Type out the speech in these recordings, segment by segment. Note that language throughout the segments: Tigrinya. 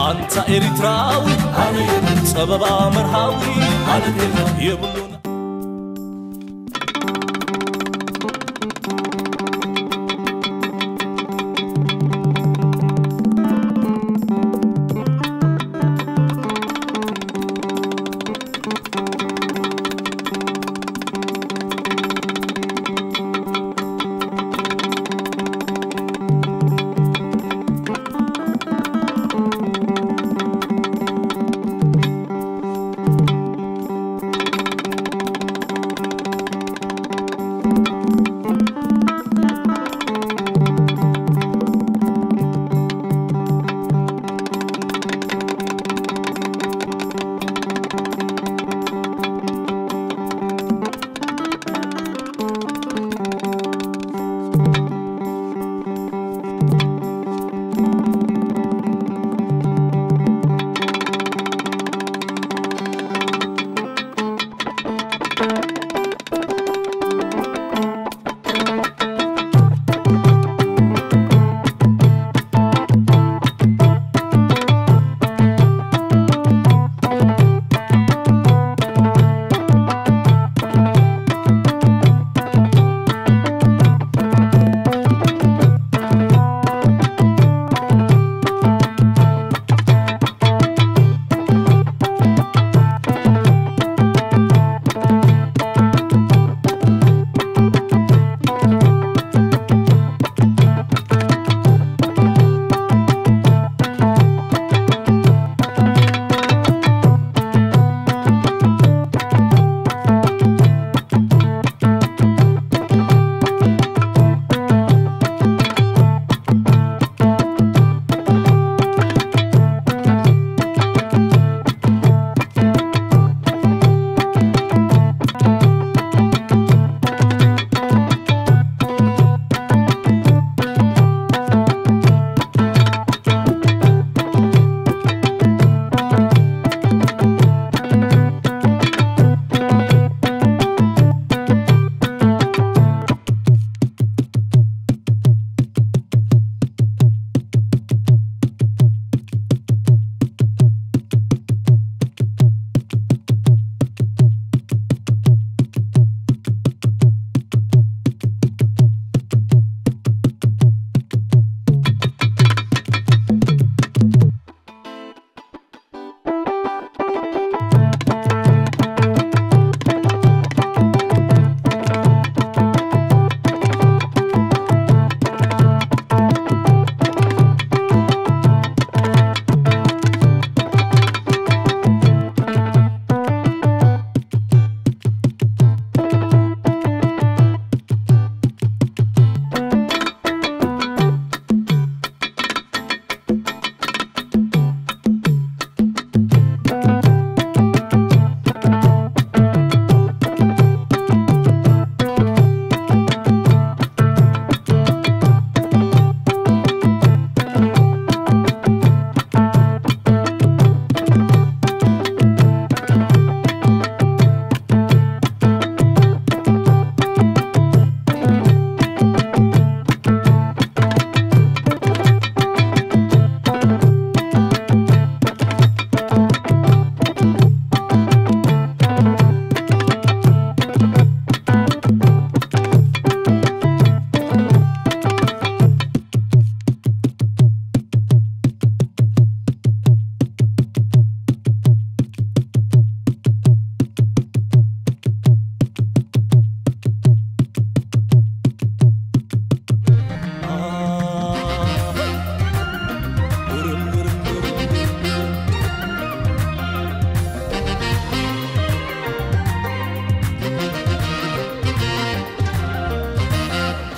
ኣንታ ኤሪትራዊ፣ ጸበባ መርሃዊ የብሉን።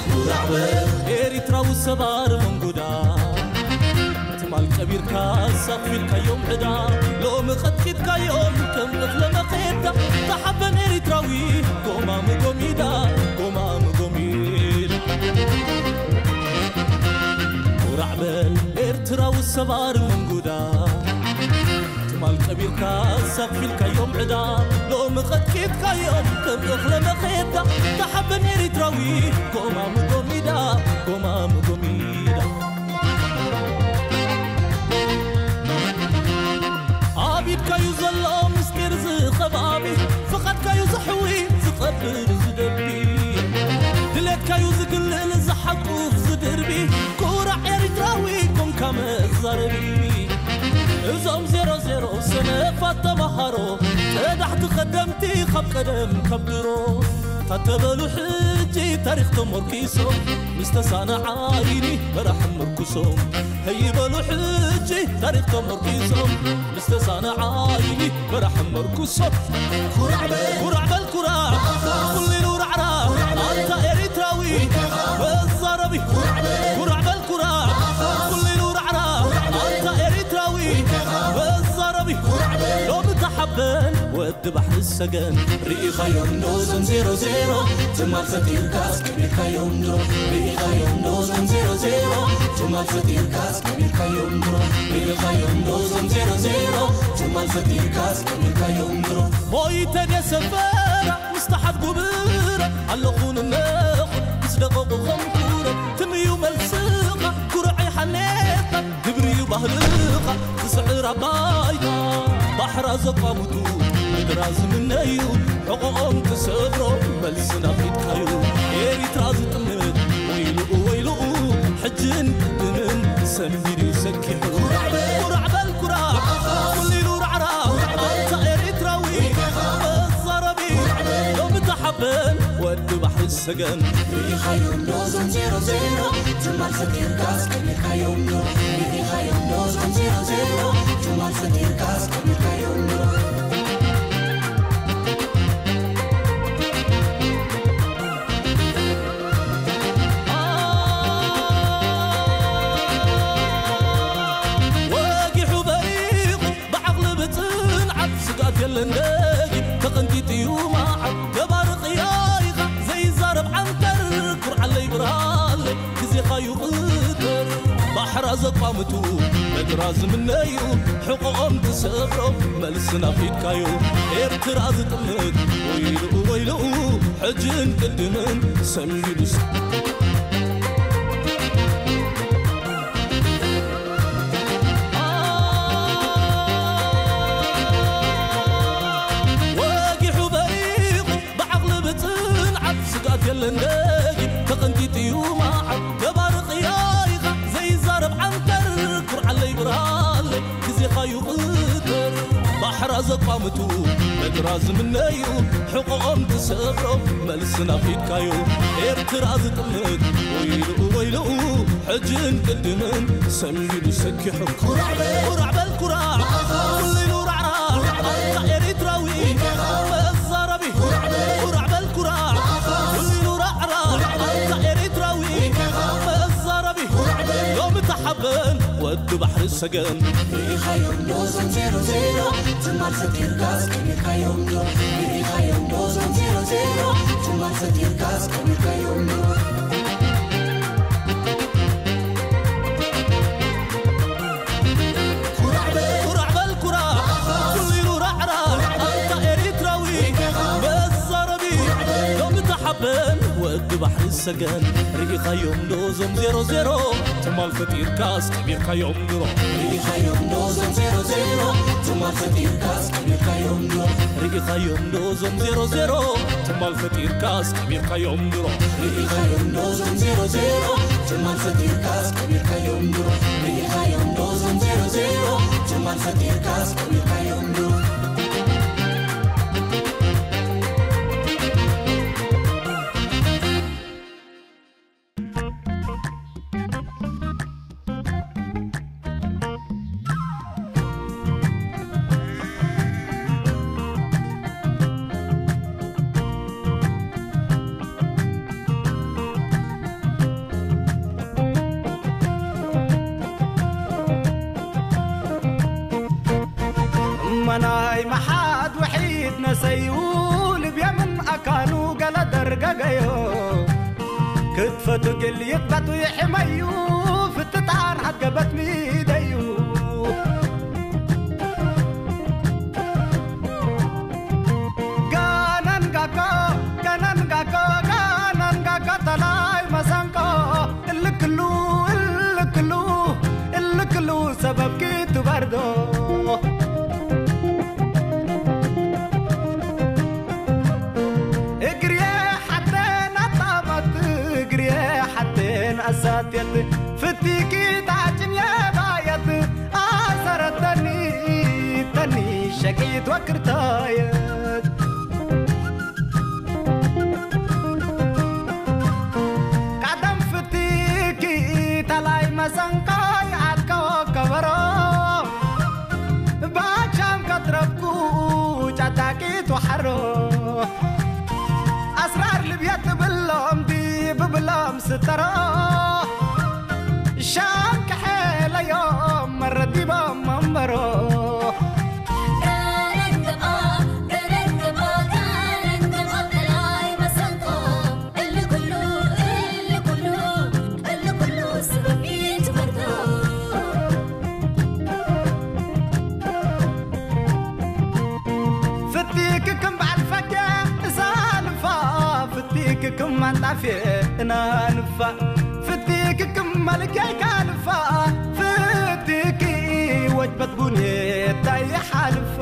ኩራዕ በል ኤሪትራዊ ሰባር መንጉዳ፣ ትማል ቀቢርካ ሳፊልካዮም ዕዳ፣ ሎሚ ቀጥቂጥካዮም ከም እኽለ መኼዳ። ተሓበን ኤሪትራዊ ጎማሙ ጎሚዳ፣ ጎማሙ ጎሚዳ። ኩራዕ በል ኤርትራዊ ሰባር መንጉዳ፣ ትማል ቀቢርካ ሳፊልካዮም ዕዳ፣ ሎሚ ቀጥቂጥካዮም ከም እኽለ መኼዳ። ተሓበን ኤሪትራዊ ጎማሙ ጎሚዳ፣ ጎማሙ ጎሚዳ። ዛረቢ እዞም ዜሮ ዜሮ ሰነፋት ተማሃሮ፣ ቀዳሕቲ ኸደምቲ ካብ ቀደም ካብ ድሮ። ታተበሉ ሕጂ ታሪኽ ተመርኪሶም፣ ምስ ተሳነ ዓይኒ መራሕ ምርኩሶም። ህይበሉ ሕጂ ታሪኽ ተመርኪሶም፣ ምስ ተሳነ ዓይኒ መራሕ ምርኩሶም። ኩራዕ በል ኩራዕ በል ኩራዕ፣ ኩሊሉ ራዕራዕ፣ ኣንታ ኤሪትራዊ መዛረቢ። ኩራዕ በል ኩራዕ በል ኩራዕ፣ ኩሊሉ ራዕራዕ፣ ኣንታ ኤሪትራዊ መዛረቢ። ሎሚ ተሓበን ወዲ ባሕሪ ሰገን። ርኢኻዮም ዶ ዞም ዜሮ ዜሮ፣ ትማል ፈጢርካስ ቀቢርካዮም ድሮ። ርኢኻዮም ዶ ዞም ዜሮ ዜሮ፣ ትማል ፈጢርካስ ቀቢርካዮም ድሮ። ርኢኻዮም ዶ ዞም ዜሮ ዜሮ፣ ትማል ፈጢርካስ ቀቢርካዮም ድሮ። ሞይተን የሰፈራ ምስ ተሓት ጉብረ፣ ኣለኹ ንነኹ ምስ ደቐቑ ኸምኩረ። ትምዩ መልስኻ ኩርዐይ ሓኔታ፣ ግብሪ እዩ ባህልኻ። ዝስዕር ኣባይካ ባሕራ ዘቋምቱ፣ ምድራ ዝምነዩ፣ ሕቖኦም ትሰብሮ፣ መልሲ ናፊትካዩ። ኤሪትራ ዝጥምት ወይልኡ ወይልኡ፣ ሕጅን ቅድምን ሰንቢዱ ሰኪሑ። ኩራዕ በል ኩራዕ፣ ኩሊሉ ራዕራዕ፣ ኣንታ ኤሪትራዊ መዛረቢ። ሎሚ ተሓበን ወዲ ባሕሪ ሰገን። ርኢኻዮም ዶ ዞም ዜሮ ዜሮ፣ ትማል ፈጢርካስ ቀቢርካዮም ዶ። ርኢኻዮም ዶ ዞም ዜሮ ዜሮ፣ ትማል ፈጢርካስ ቀቢርካዮም ዶ። ወጊሑ በሪቑ ብዓቕሊ ብጽንዓት፣ ስግኣት የለን ደጊ ተቐንጢጡ እዩ መዓት። ገባሪ ቅያይኻ ዘይዛረብ ዓንተር፣ ኩርዓለይ ብርሃለይ ግዜኻ ይቕተር። ባሕራ ዘቋምቱ፣ ምድራ ዝምነዩ፣ ሕቖኦም ትሰብሮ፣ መልሲ ናፊትካዩ። ኤርትራ ዝጥምት ወይልኡ ወይልኡ፣ ሕጅን ቅድምን ሰንቢዱስ። ወጊሑ በሪቑ ብዓቕሊ ብጽንዓት፣ ስግኣት የለን ደጊ ተቐንጢጡ እዩ መዓት። ገባሪ ቅያይኻ ዘይዛረብ ዓንተር፣ ኩርዓለይ ብርሃለይ ግዜኻ ይቕተር። ባሕራ ዘቋምቱ፣ ምድራ ዝምነዩ፣ ሕቖኦም ትሰብሮ፣ መልሲ ናፊትካዩ። ኤርትራ ዝጥምት ወይልኡ ወይልኡ፣ ሕጅን ቅድምን ሰንቢዱ ሰኪሑ። ኩራዕ በል ኩራዕ፣ ኩሊሉ ራዕራዕ፣ ኣንታ ኤሪትራዊ መዛረቢ። ኩራዕ በል ኩራዕ፣ ኩሊሉ ራዕራዕ፣ ኣንታ ኤሪትራዊ መዛረቢ። ሎሚ ተሓበን ወዲ ባሕሪ ሰገን። ርኢኻዮም ዶ ዞም ዜሮ ዜሮ፣ ትማል ፈጢርካስ ቀቢርካዮም ዶ። ርኢኻዮም ዶ ዞም ዜሮ ዜሮ፣ ትማል ፈጢርካስ ቀቢርካዮም ዶ። ኩራዕ በል ኩራዕ፣ ኩሊሉ ራዕራዕ፣ ኣንታ ኤሪትራዊ መዛረቢ። ሎሚ ተሓበን ወዲ ባሕሪ ሰገን። ርኢኻዮም ዶ ዞም ዜሮ ዜሮ፣ ትማል ፈጢርካስ ቀቢርካዮም ድሮ። ርኢኻዮም ዶ ዞም ዜሮ ዜሮ፣ ትማል ፈጢርካስ ቀቢርካዮም ድሮ። ርኢኻዮም ዶ ዞም ዜሮ ዜሮ፣ ትማል ፈጢርካስ ቀቢርካዮም ድሮ። ርኢኻዮም ዶ ዞም ዜሮ ዜሮ፣ ትማል ፈጢርካስ ቀቢርካዮም ድሮ። ርኢኻዮም ዶ ዞም ዜሮ ዜሮ፣ ትማል ፈጢርካስ ቀቢርካዮም ድሮ። እመናይ መሓት ውሒድ ነሰዩ፣ ልብየምን ኣካኑ ገለ ደርገገዮ። ክትፈቱ ግል ይጥበጡ ይሕመዩ፣ ፍትጣን ሃገበት ሚደዩ። ጋናን ጋጎ፣ ጋናን ጋጎ፣ ጋናን ጋጎ ተላይ መሰንቆ። እልክሉ፣ እልክሉ፣ እልክሉ ሰበብ ክትበርዶ። እግርየ ሓተን ኣጣመት፣ እግርየ ሓተን ኣሳትየት፣ ፍቲኪ ታጭን የባየት። ክርታየት ቀደም ፍቲኪ ተላይ መሰንቆይ ኣልከዎ ከበሮ ባቻም ከትረብኩ ጫጫቂት ወሓሮ ኣስራር ልብየት ብሎም ዲ ብብሎም ስተሮ ሻም ከሐለዮም መረዲቦም መንበሮ ፍቲክክም በዓል ፈኬ እሳልፋ ፍቲክክም ማንጣፌ እናንፋ ፍቲክክም መልኬ ካልፋ ፍቲኪ ወጅበት ቡኔ ታይ ሓልፋ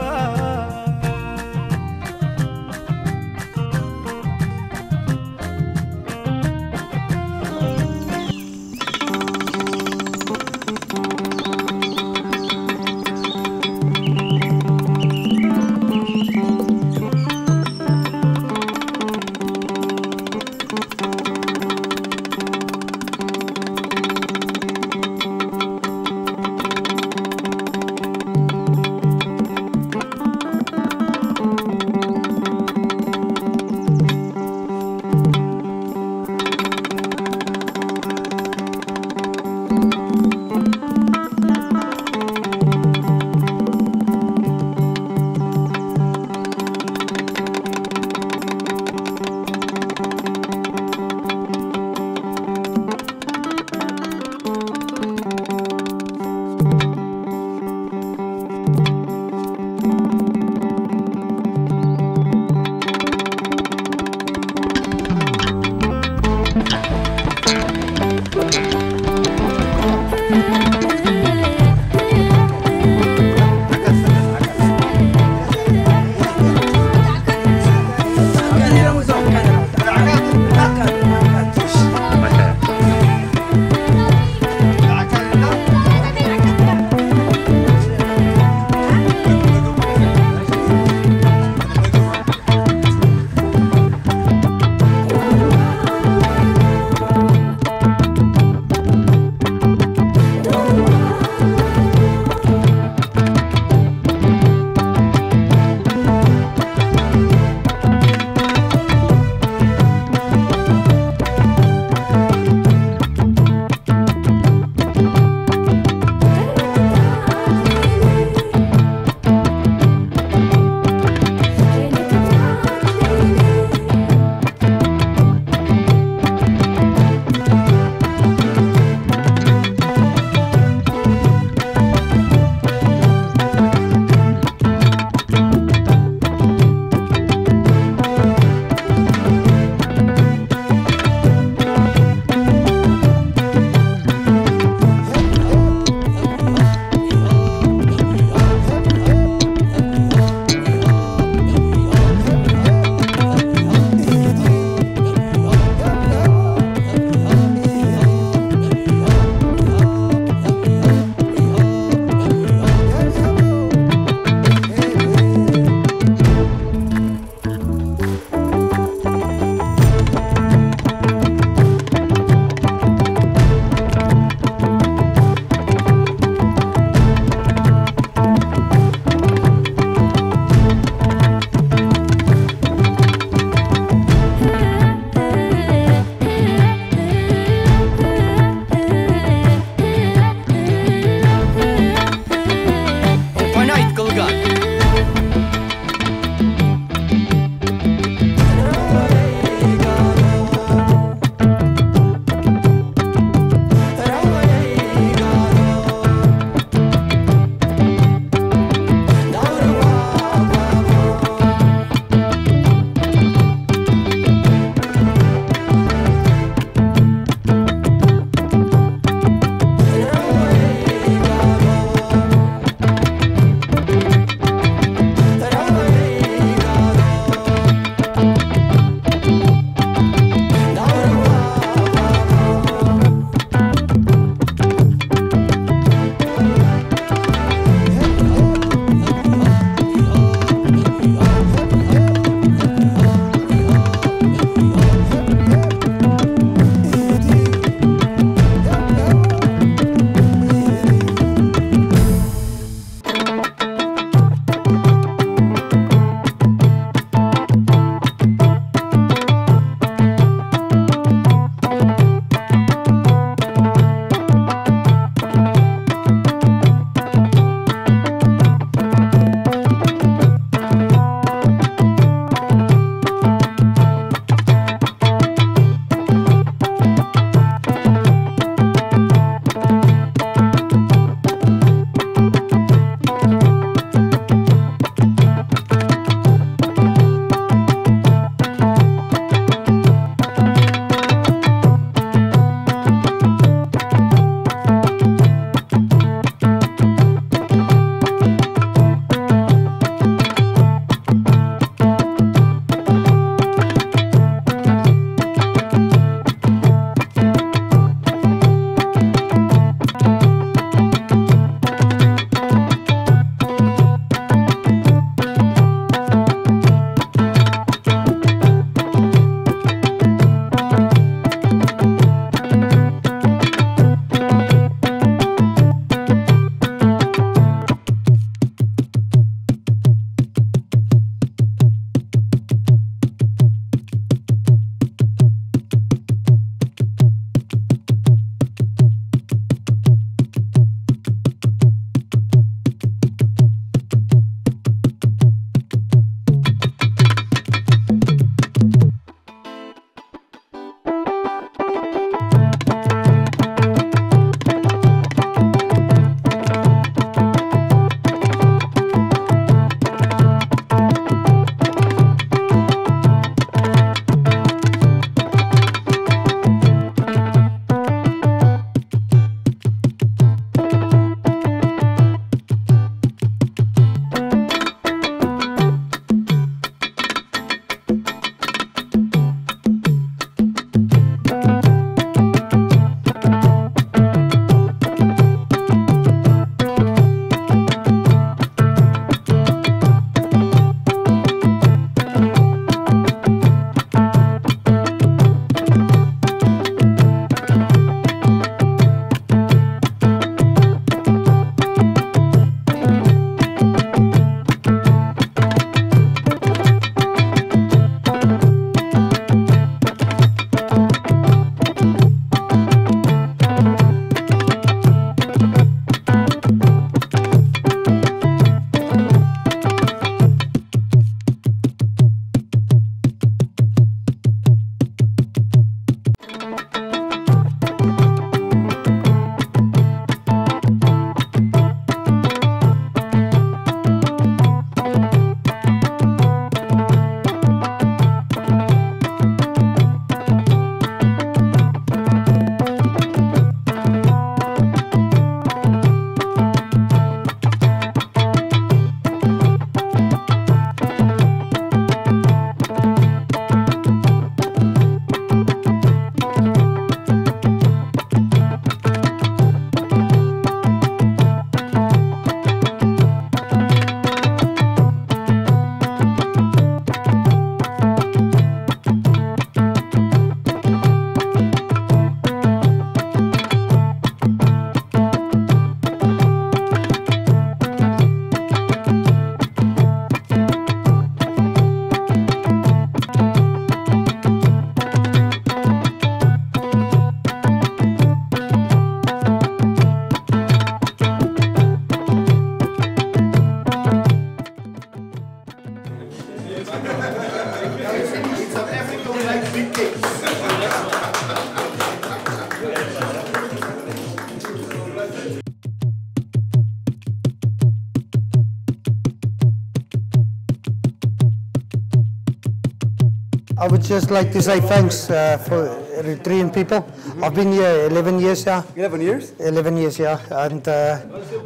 I would just like to say thanks uh, for Eritrean people. I've been here eleven years, yeah. Eleven years? Eleven years, yeah. And uh,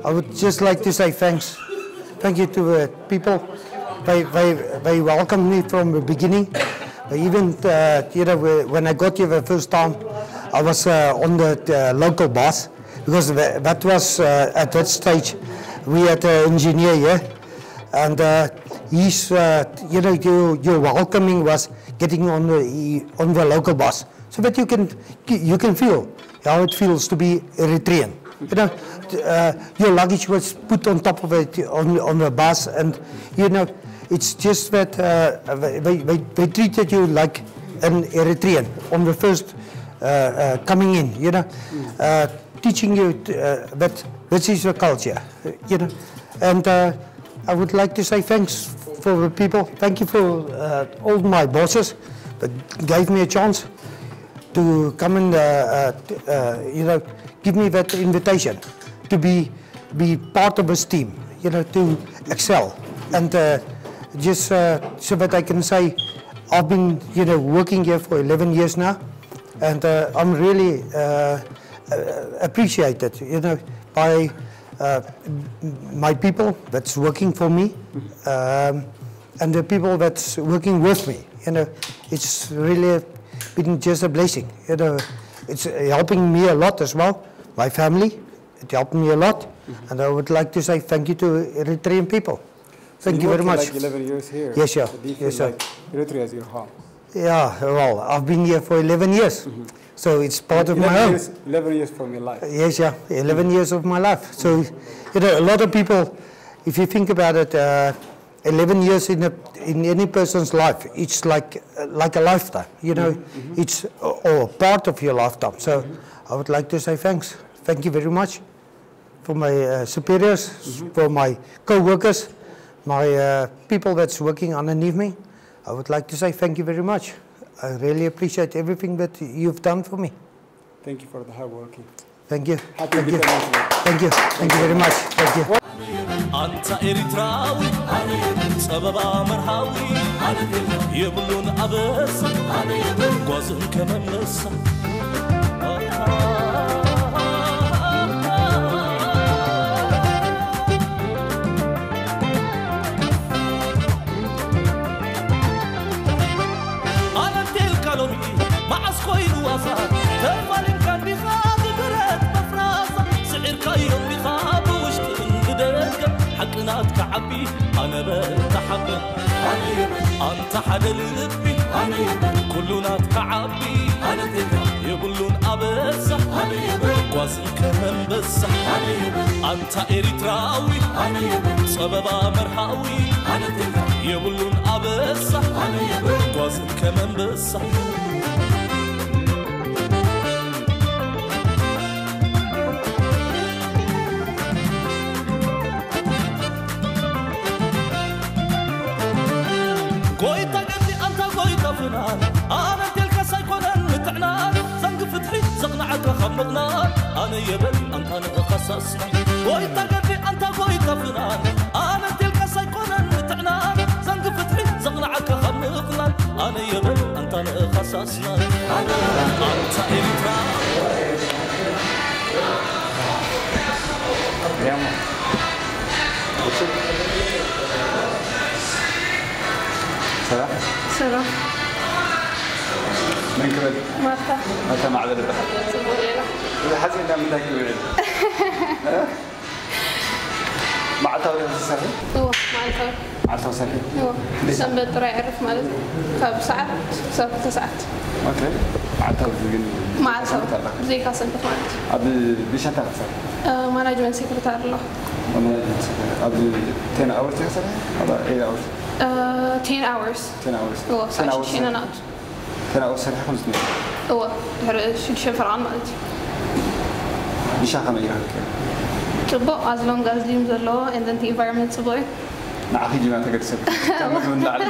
I would just like to say thanks. Thank you to the people. They, they, they welcomed me from the beginning. They even, uh, you know, when I got here the first time, I was uh, on the uh, local bus because that was uh, at that stage we had an engineer here, and uh, he's, uh, you know, your, your welcoming was getting on the on the local bus, so that you can you can feel how it feels to be Eritrean. You know, uh, your luggage was put on top of it on on the bus, and you know, it's just that uh, they, they they treated you like an Eritrean on the first uh, uh, coming in. You know, uh, teaching you uh, that this is your culture. You know, and uh, I would like to say thanks for the people. Thank you for uh, all my bosses that gave me a chance to come and uh, uh, t- uh, you know give me that invitation to be be part of this team, you know, to excel and uh, just uh, so that I can say I've been you know working here for eleven years now, and uh, I'm really uh, uh, appreciated, you know, by uh, my people that's working for me. Um, and the people that's working with me. You know, it's really been just a blessing. You know, it's helping me a lot as well. My family, it helped me a lot, and I would like to say thank you to Eritrean people. Thank you, you very much. Like eleven years here. Yes, sir. So do you feel yes, sir. Like Eritrea is your home? Yeah, well, I've been here for eleven years, so it's part of my home. Years, eleven years from your life. Yes, yeah, eleven years of my life. So, you know, a lot of people, if you think about it, uh, eleven years in, a, in any person's life, it's like like a lifetime, you know, mm-hmm. It's or part of your lifetime. So I would like to say thanks. Thank you very much for my uh, superiors, mm-hmm. For my co-workers, my uh, people that's working underneath me. I would like to say thank you very much. I really appreciate everything that you've done for me. Thank you for the hard working. Thank you. Happy Thank you. Independence Day. Thank you. Thank you very much. Thank you. ኣንታ ኤሪትራዊ ጸበባ መርሃዊ የብሉን ኣበሳ ጓዝን ከመመሳ ኣነቴልካ ሎሚ መዓስ ኮይኑ ዋሳ ተፋሊምካ እንዲኻ ብብረት መፍራሳ ስዒርካዮ እንዲኻ ብውሽጥን ብደገ ሓቂ ናትካ ዓቢ ኣነ በል ተሓበን ኣንታ ሓደ ልቢ ኩሉ ናትካ ዓቢ የብሉን ኣበሳ ጓዝን ከመንበሳ ኣንታ ኤሪትራዊ ጸበባ መርሃዊ የብሉን ኣበሳ ጓዝን ከመንበሳ ጎይታ ገዲ ኣንታ ጎይታ ፍናን ኣነ እንቴልካስ ኣይኮነን ምትዕናን ዘንጊ ፍትሒ ዘቕንዓካ ካብ ምቕናን ኣነ የበል ኣንታ ንእኻሳስና ጎይታ ገዲ ኣንታ ጎይታ ፍናን ኣነ እንቴልካስ ኣይኮነን ምትዕናን ዘንጊ ፍትሒ ዘቕንዓካ ካብ ምቕናን ኣነ የበል ኣንታ ንእኻሳስና ኣንታ ኤሪትራ ሰላም ሰላም መን ክበል ማርታ ማርታ ማዕበል ይበሃል ጽቡቕ ሌላ እዚ ሓፂ እንዳ ምንታይ ክውዕል መዓልታዊ ዲኺ ትሰርሒ እዎ መዓልታዊ መዓልታዊ ትሰርሒ እዎ ሰንበት ጥራይ ዕርፍ ማለት እዩ ካብ ሰዓት ክሳብ ክልተ ሰዓት ኦኬ መዓልታዊ ግን መዓልታዊ ብዘይካ ሰንበት ማለት እዩ ኣብ ብሻታ ክትሰርሒ ማናጅመንት ሴክሬታሪ ኣለኹ ኣብ ten hours ዲኺ ትሰርሒ ኣብ eight hours ten hours ten hours እዎ ሰዓት ሽዱሽተ ኢና ንኣቱ ተናኡ ሰሪሕኩም ዝትመ እወ ድሕሪ ሽዱሽተ ፈርቓን ማለት እዩ ንሻ ከመይ ኢኻ ጽቡቕ as long as ድዩም ዘለዎ and then environment ጽቡቕ እዩ ንዓኺ ጅማ ተገድሰብ ካብ ምግቢ ንላዕሊ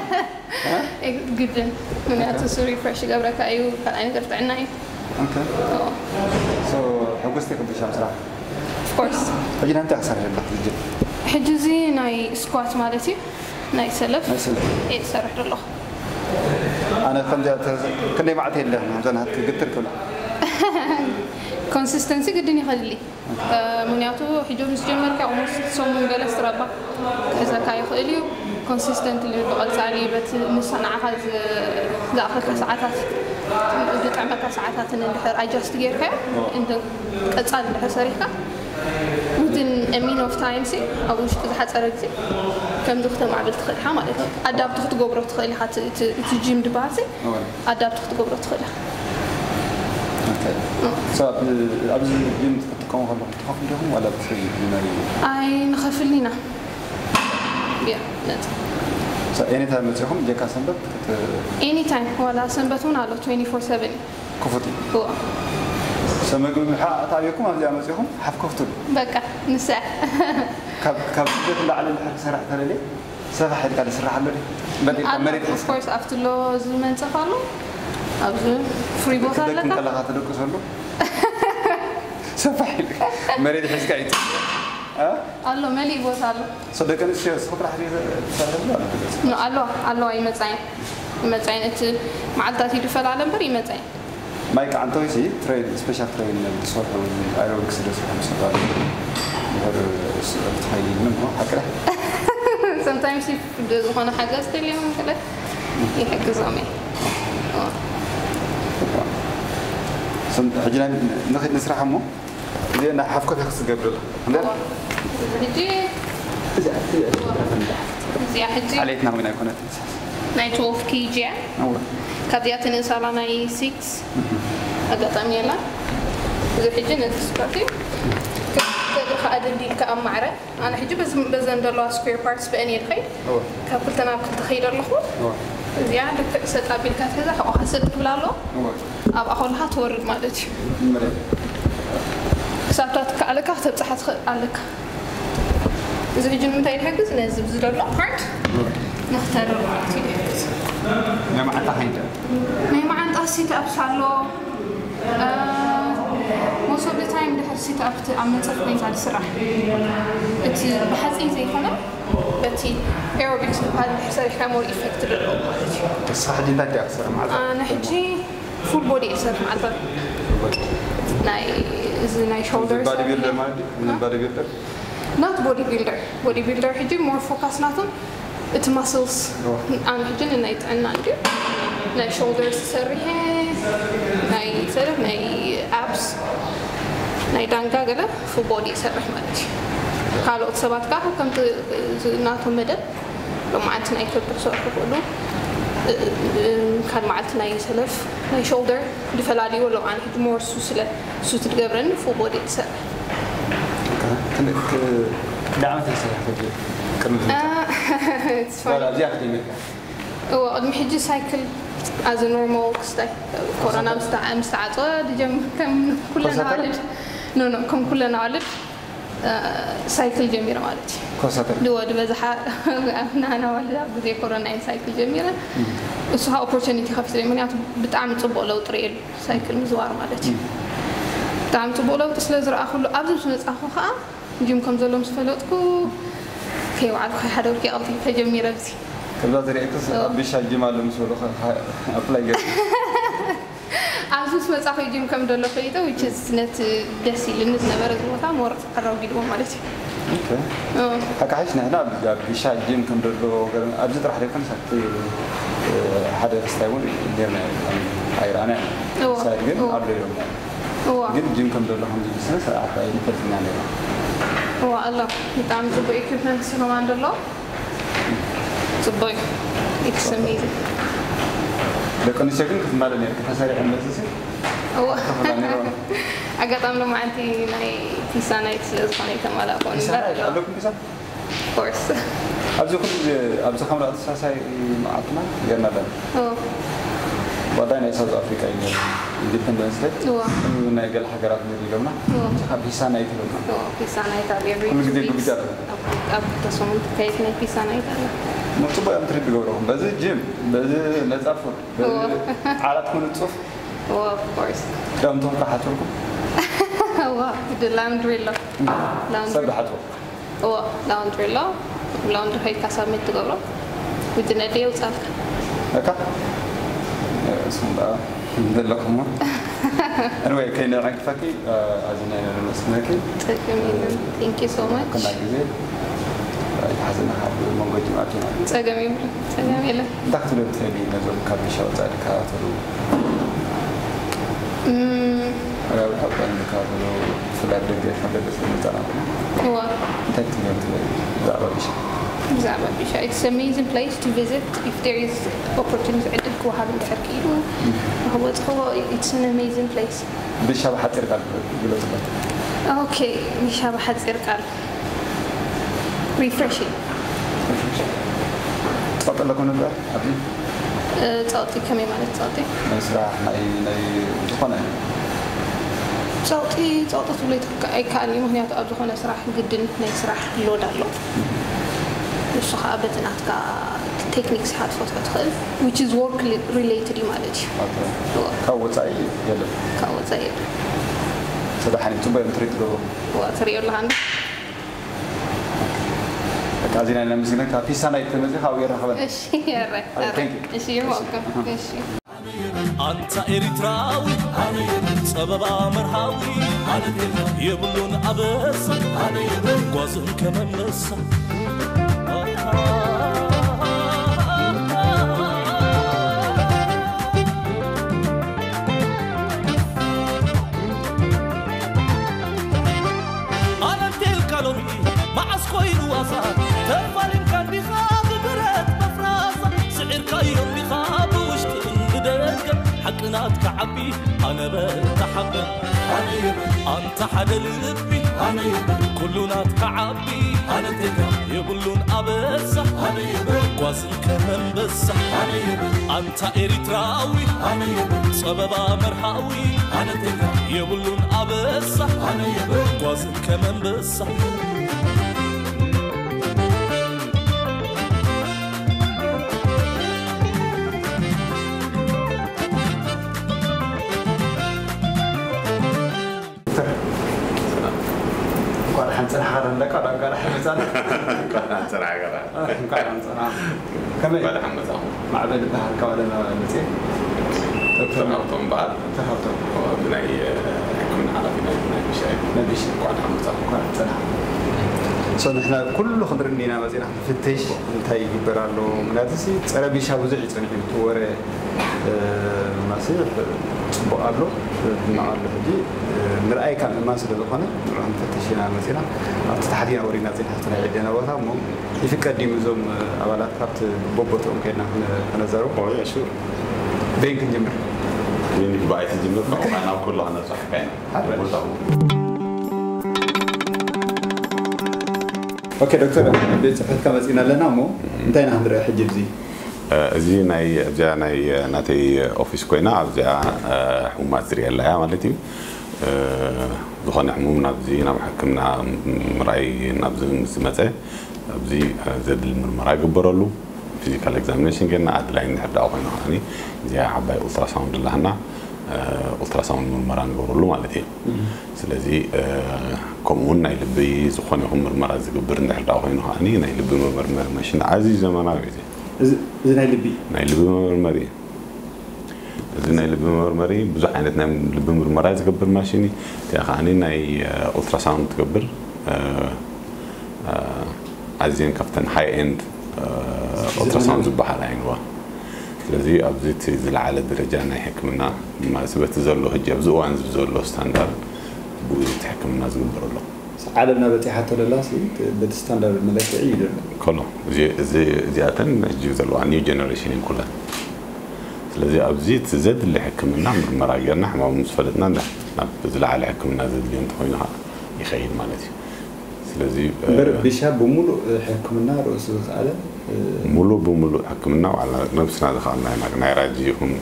ግድን ምክንያቱ እሱ refresh ይገብረካ እዩ ካልኣይ ነገር ጥዕና እዩ ሕጉስቲ ቅብሻ ስራሕ of course ሕጂ ናይ እንታይ ክሰርሕ ኣለኹ ዝጅር ሕጂ እዚ ናይ squat ማለት እዩ ናይ ሰለፍ ናይ ሰለፍ እየ ዝሰርሕ ዘለኹ ኣነ ከምዚኣ ተ- ክንደይ መዓልቲ የለ ከምዛ ናትክ ግትር ክብላ። ኮንሲስተንሲ ግድን ይኸድሊ። ምክንያቱ ሕጆ ምስ ጀመርካ ኦልሞስት ሰሙን ገለ ስትረባ ክሕዘካ ይኽእል እዩ። ኮንሲስተንትሊ ብቐጻሊ በቲ ንሳ ንዓኻ ዝ- ዝኣኽለካ ሰዓታት ዝጥዕመካ ሰዓታትን እንድሕር ኣጃስት ጌርካዮ እንደ ቀጻሊ እንድሕር ሰሪሕካ within a mean of time ሲ ኣብ ውሽጢ ዝሓፀረ ግዜ ከምዚ ክተማዕብል ትኽእል ኢኻ ማለት እዩ። ኣዳፕት ክትገብሮ ትኽእል ኢኻ እቲ- እቲ- እቲ ጂም ዝበሃል ሲ ኣዳፕት ክትገብሮ ትኽእል ኢኻ። ኦኬ። So፣ ኣብ- ኣብዚ ጂም ክትጥቀሙ ከለኹም ትኸፍሉ ዲኹም ዋላ ብፍሪ ናይ ኣይ ንኸፍል ኢና ያ ነፃ So፣ ኤኒታይም መፂኹም ጀካ ሰንበት ክት- ኤኒታይም ዋላ ሰንበት እውን ኣሎ ትዌንቲ ፎር ሰቨን እዩ ክፉት እዩ። እዎ So፣ መግቢ ምሓ ኣታቢኩም ኣብዚኣ መፂኹም ሓፍ ከፍትሉ በቃ ንሳ ካብ ካብ ስደት ንላዕሊ እንድሕር ክሰርሕ ተለለ ሰፋሕ ኢልካ ዝስራሕ ኣሎ ድዩ? በል ኢልካ መሬት ሒዝካ ኦፍኮርስ ኣብቲ ሎ ዝመንፀፍ ኣሎ ኣብዚ ፍሪ ቦታ ክትደክም ኣለካ ከለኻ ትደቅሰሉ ሰፋሕ ኢልካ መሬት ሒዝካ እዩ። ኣሎ መሊእ ቦታ ኣሎ So፣ ደቂ ኣንስትዮ ስኹ ጥራሕ ድዩ ትሰርሕሉ ኣሎ ደቂ ኣንስትዮ? ኖ ኣለዋ ኣለዋ ይመፃ እየን ይመፃ እየን እቲ መዓልታት ይድፈላለ እምበር ይመፃ እየን ማይክ ዓንተወይሲ ትሬን ስፔሻል ትሬን ትሰርሑ ኣሮቢክስ ዶ ስራሕ ምስ ባሉ ድሕር ትኸይድ ምን ሓቅረ sometimes ዝኾነ ሓገዝ ተልዮም ክለ ይሕግዞም እየ ሕጂ ናይ ንኽድ ንስራሕ እሞ እዚኦ ናይ ሓፍኮ ክስገብርላ ሕጂ እዚኣ ሕጂ ዓሌትና ኮይና ኣይኮነትን ናይ ትወልፍ ኬጂ እያ ካብዚኣ ትንእሳላ ናይ ሲክስ ኣጋጣሚ የላ እዚ ሕጂ ነዚ ስፖርት እዩ ከእግርካ ኣደልዲልካ ኣብ ማዕረ ኣነ ሕጂ በዚ- በዘን ዘለዋ ስኩር ፓርትስ ብአን እየ ድኸይድ ካብ ክልተ ናብ ክልተ ኸይድ ኣለኹ እዚኣ ልክዕ ሰጥ ኣቢልካ ትሕዛ ካብኡኻ ሰጥ ትብል ኣሎ ኣብኣ ከለኻ ትወርድ ማለት እዩ ክሳብታ ትከኣለካ ክተብፅሓ ትኽእል ኣለካ እዚ ሕጂ ንምንታይ ድሕግዝ ነዚ ዝደሎ ፓርት ንክተርር ማለት እዩ ድሕግዝ ናይ መዓልታ ከይደ ናይ መዓንጣ ሲት ኣፕስ ኣሎ most of the time ድሕር ሲት ኣፕ ኣብ መንፀፍ ኮይንካ ዝስራሕ እቲ ብሓፂን ዘይኮነ በቲ ኤሮቢክስ ዝበሃል ድሕር ሰሪሕካ more effect ዘለዎ ማለት እዩ ንስኻ ሕጂ እንታይ ዲኣ ክሰርሕ መዓልታ ኣነ ሕጂ ፉል ቦዲ እየ ዝሰርሕ መዓልታ ናይ እዚ ናይ ሾልደር ባዲ ቢልደር ማለት ድዩ ባዲ ቢልደር not body builder body builder ሕጂ more focus ናቶም እቲ muscles ኣነ ሕጂ ንናይ ጥዕና እንድዩ ናይ shoulders ሰሪሐ ናይ ሰለፍ ናይ abs ናይ ዳንጋ ገለ full body ይሰርሕ ማለት እዩ ካልኦት ሰባት ከዓ ከምቲ ናቶም መደብ ሎማዓንቲ ናይ ከብዲ ክሰርሑ ይኽእሉ ካል መዓልቲ ናይ ሰለፍ ናይ shoulder ዝፈላለዩ ኣለዉ ኣነ ሕጂ more እሱ ስለ እሱ ትገብረኒ full body ትሰርሕ ክልተ ዓመት ይሰርሕ ቅድሚ ኣብዚኣ ክትጀምርካ እዎ ቅድሚ ሕጂ ሳይክል as a normal ክስታይ ኮሮና ምስ ተዓፀወ ዝጀምር ከም ኩለን ኣዋልድ no no ከም ኩለን ኣዋልድ ሳይክል ጀሚረ ማለት እዩ ኮሳተር ድወ ዝበዝሓ ናና ዋልድ ኣብ ግዜ ኮሮና እየ ሳይክል ጀሚረ እሱ ከዓ ኦፖርቹኒቲ ከፊትለ ምክንያቱ ብጣዕሚ ፅቡቅ ለውጢ ርእየሉ ሳይክል ምዝዋር ማለት እዩ ብጣዕሚ ፅቡቅ ለውጢ ስለ ዝረኣኩሉ ኣብዚ ምስ መፃኹ ከዓ ጅም ከም ዘሎ ምስ ፈለጥኩ ከይወዓልኩ ከይሓደርኩ እየ ቀልጢፈ ጀሚረ ኣብዚ ከምዛ ዝርእየክስ ኣብ ቢሻ ጅም ኣሎ ምስ በሉ ኣፕላይ ገ ኣብዚ ምስ መፃኹ ጅም ከም ዘሎ ፈሊጠ which is ነቲ ደስ ኢልኒ ዝነበረ እዚ ቦታ more ኣራጒድዎ ማለት እዩ ኣካሒሽ ንሕና ኣብ ቢሻ ጅም ከም ዘሎ ኣብዚ ጥራሕ ዘይኮነስ ኣብቲ ሓደ ክስታይ እውን ጌርና ኣይረኣና ሳይድ ግን ኣሎ ኢሎም እዋ ግን ጅም ከም ዘሎ ከምዚ ቢዝነስ ኣባይ ይፈልጥና ነይሩ እዋ ኣሎ ብጣዕሚ ፅቡቅ ኢኩፕመንት ሲሆማን ዘሎ ፅቡቅ እዩ it's amazing ደቂ ኣንስትዮ ግን ክትማለ ነርኪ ተሰሪሐ መፅሲ እዋ ከፍላ ነይሮም ኣጋጣሚ ሎማዓንቲ ናይ ፒሳ ናይት ስለ ዝኾነ ይተማላእኮ እምበር ኣለዋ ኣለኩም ፒሳ ኮርስ ኣብዚ ኩሉ ግዜ ኣብዚ ከም ራእቲ ሳሳይ መዓልትና ገርና ኣለና እዎ ዋዳይ ናይ ሳውዝ ኣፍሪካ እዩ ኢንዲፐንደንስ ደይ እዎ ናይ ገለ ሃገራት ንርኢ ኢሎምና እዎ ካብ ሂሳ ናይ ትብልና እዎ ፒሳ ናይት ኣብ every ኩሉ two ግዜ weeks ጉብጃ ኣለኹ ኣብ- ኣብ ክልተ ሰሙን ትካየድ ናይ ፒሳ ናይት ኣላ ምርፅቦ እዮም ትሪት ዝገብረኹም በዚ ጅም በዚ ነፃ ፉድ በዚ እዎ ዓራት ክንፁፍ እዎ of course ዳምቶም ካሓፅርኩም እዎ ግዲ ላውንድሪ ኣሎ ሰብ ላውንድሪ ዝሓፅሩ እዎ ላውንድሪ ኣሎ ላውንድሪ ከይድካ ሳብሚት ትገብሮ within a day የውፃልካ እካ እስኹም ደኣ ዘለኹሞ። Anyway፣ ከይንዕግፈኪ፣ ኣዚና ኢና ነመስግነኪ። ጸገም የለን። Thank you so much። ኩላ ግዜ ኣይትሓዝና፣ ኣብ መንጎ ጅማት ኢና። ጸገም የብሉን። ጸገም የለን። እንታይ ክትብሊ ትኽእሊ ነዞም ካብ ኒሻ ወጻኢ ዝከታተሉ? እም፣ ኣብ ሕቆ ዝከታተሉ ብፍላይ ደገ ካብ ደገ ስለዝመጻና እዋ፣ እንታይ ክትብሊ ትኽእሊ ብዛዕባ ኒሻ? ብዛዕባ ቢሻ it's amazing place to visit if there is opportunity፣ ዕድል ክወሃብ እንድሕር ክኢሉ ንክወጽኽዎ it's an amazing place። ኒሻ ብሓጺር ቃል ግለጽ። Okay፣ ኒሻ ብሓጺር ቃል refreshing። ጸቕጢ ኣለኩም ነበር ኣብዚ? እ፣ ጸቕጢ ከመይ ማለት ጸቕጢ? ናይ ስራሕ፣ ናይ፣ ናይ ዝኾነ? ጸቕጢ፣ ጸቕጢ ትብሎ ኣይትካ-፣ ኣይከኣልን እዩ። ምኽንያቱ ኣብ ዝኾነ ስራሕ ግድን ናይ ስራሕ load ኣሎ። ንሱ ከዓ በቲ ናትካ ቴክኒክስ ኢኻ ትፈትሖ ትኽእል፣ which is work related እዩ ማለት እዩ። ኦኬ። እዋ፣ ካብ ወጻኢ የለን? ካብ ወጻኢ የለን። ተዳሓኒ ጽቡቅ እዮም ትሪት ትገብሩ። እዋ፣ ትሪኦ ኣለኻ እንዶ? በቃ ኣዚና ኢና ነመስግነካ። ፒሳ ናይ ተመጺኻ ኣብኡ የራኽበና። እሺ፣ የረ፣ Thank you። እሺ፣ you're welcome። እሺ። ኣንታ ኤሪትራዊ ጸበባ መርሃዊ የብሉን ኣበሳ ጓዝን ከመመሳ። ኣነንቴልካ ሎሚ መዓስ ኮይኑ ዋሳ ተፋሊምካ እንዲኻ ብብረት መፍራሳ ስዒርካዮ እንዲኻ ብውሽጥን ብደገ ሓቂ ናትካ ዓቢ ኣነ በታ ሓበን ኣንታ ሓደ ልቢ ኩሉ ናትካ ዓቢ የብሉን ኣበሳ ጓዝን ከመንበሳ ኣንታ ኤሪትራዊ ጸበባ መርሃዊ የብሉን ኣበሳ ጓዝን ከመንበሳ እንኳን ደሓን ጸናሕካ ዶ ኣለካ? ዳጋ ደሓን መጻና። እንኳን ደሓን ጸናሕካ። እንኳን ደሓን ጸና። ከመይ? እንኳን ደሓን መጻኹም። ማዕበል ይበሃል፣ ካብ ዓለማ መጽየ። ዶክተር ዶክተር ሃብቶም በዓል። ዶክተር ሃብቶም። ብናይ ሕክምና ሓላፊ ናይ ናይ ቢሻ እዩ። ናይ ቢሻ። እንኳን ደሓን መጻኹም። እንኳን ደሓን ጸናሕካ። So ንሕና ኩሉ ክንርኢ ኢና መጺና ክንፍትሽ እንታይ ይግበር ኣሎ። ምክንያቱ ሲ ጸረ ቢሻ ብዙሕ እዩ ጸኒሑ እቲ ወረ፣ እ፣ ማሲ ጽቡቕ ኣሎ፣ ሕማቕ ኣሎ። ሕጂ፣ እ፣ ምርኣይ ካብ ምእማን ስለ ዝኾነ ንዑ ክንፍትሽ ኢና መጺና። ኣብቲ ታሕቲ ኢና ወሪድና ጺና፣ ኣብቲ ናይ ዕደና ቦታ እሞ ይፍቀድ ድዩ እዞም ኣባላት ካብቲ በቦትኦም ከይድና ክነ-፣ ክነዛርቦም? ኦ፣ ያ፣ ሹር። በይን ክንጅምር? ክሊኒክ ብኣይ ትጅምር፣ ካብኡ ናብ ኩሉ ክነብጻሕካ ኢና። ሓደ። ቦታኡ። ኦኬ ዶክተር፣ ቤት ጽሕፈትካ መጺና ኣለና እሞ እንታይ ኢና ክንርኢ ሕጂ ኣብዚ? እዚ ናይ፣ እዚኣ ናይ ናተይ ኦፊስ ኮይና ኣብዚኣ ሕሙማት ዝርእየላ እያ ማለት እዩ። ዝኾነ ሕሙም ናብዚ ናብ ሕክምና ምርኣይ ናብዚ ምስ ዝመፀ ኣብዚ ዘድሊ ምርመራ ይግበረሉ። ፊዚካል ኤግዛሚኔሽን ጌርና ኣድላይ እንድሕር ደኣ ኮይኑ ከዓኒ እዚኣ ዓባይ ኡልትራሳውንድ ኣላትና፣ ኡልትራሳውንድ ምርመራ ንገብረሉ ማለት እዩ። ስለዚ ከምኡ እውን ናይ ልቢ ዝኾነ ይኹን ምርመራ ዝግብር እንድሕር ደኣ ኮይኑ ከዓኒ ናይ ልቢ መመርመሪ ማሽን ኣዝዩ ዘመናዊ እዩ። እዚ፣ እዚ ናይ ልቢ? ናይ ልቢ መመርመሪ እዩ። እዚ ናይ ልቢ መመርመሪ ብዙሕ ዓይነት ናይ ልቢ ምርመራ ዝገብር ማሽን እዩ። እዚኣ ከዓኒ ናይ ኡልትራሳውንድ ትገብር፣ ኣዝየን ካብተን ሃይ ኤንድ ኡልትራሳውንድ ዝበሃላ እየን። ስለዚ ኣብዚ እቲ ዝለዓለ ደረጃ ናይ ሕክምና ማለት በቲ ዘሎ ሕጂ ኣብዚ እዋን እዚ ዘሎ ስታንዳርድ ብኡ እዩ እቲ ሕክምና ዝግበረሉ። ዓለምና በፂሓቶ ለላ ሲ በቲ ስታንዳርድ መለክዒ እዩ ዘሎ። ከሎ እዚ፣ እዚ፣ እዚኣተን ሕጂ ዘለዋ ኒው ጀነሬሽን እየን ኩለን። ስለዚ ኣብዚ እቲ ዘድሊ ሕክምና ምርመራ ጌርና ሕማሙ ምስ ፈለጥና ናብ ዝለዓለ ሕክምና ዘድልዮ እንተኾይኑ ከዓ ይኸይድ ማለት እዩ። ስለዚ እምበር ቢሻ ብምሉእ ሕክምና ርእሱ ዝኸኣለ፣ እ፣ ሙሉእ ብምሉእ ሕክምና ዋላ ነብስና ዝኸኣልና ኢና። ናይ ራጂ ይኹን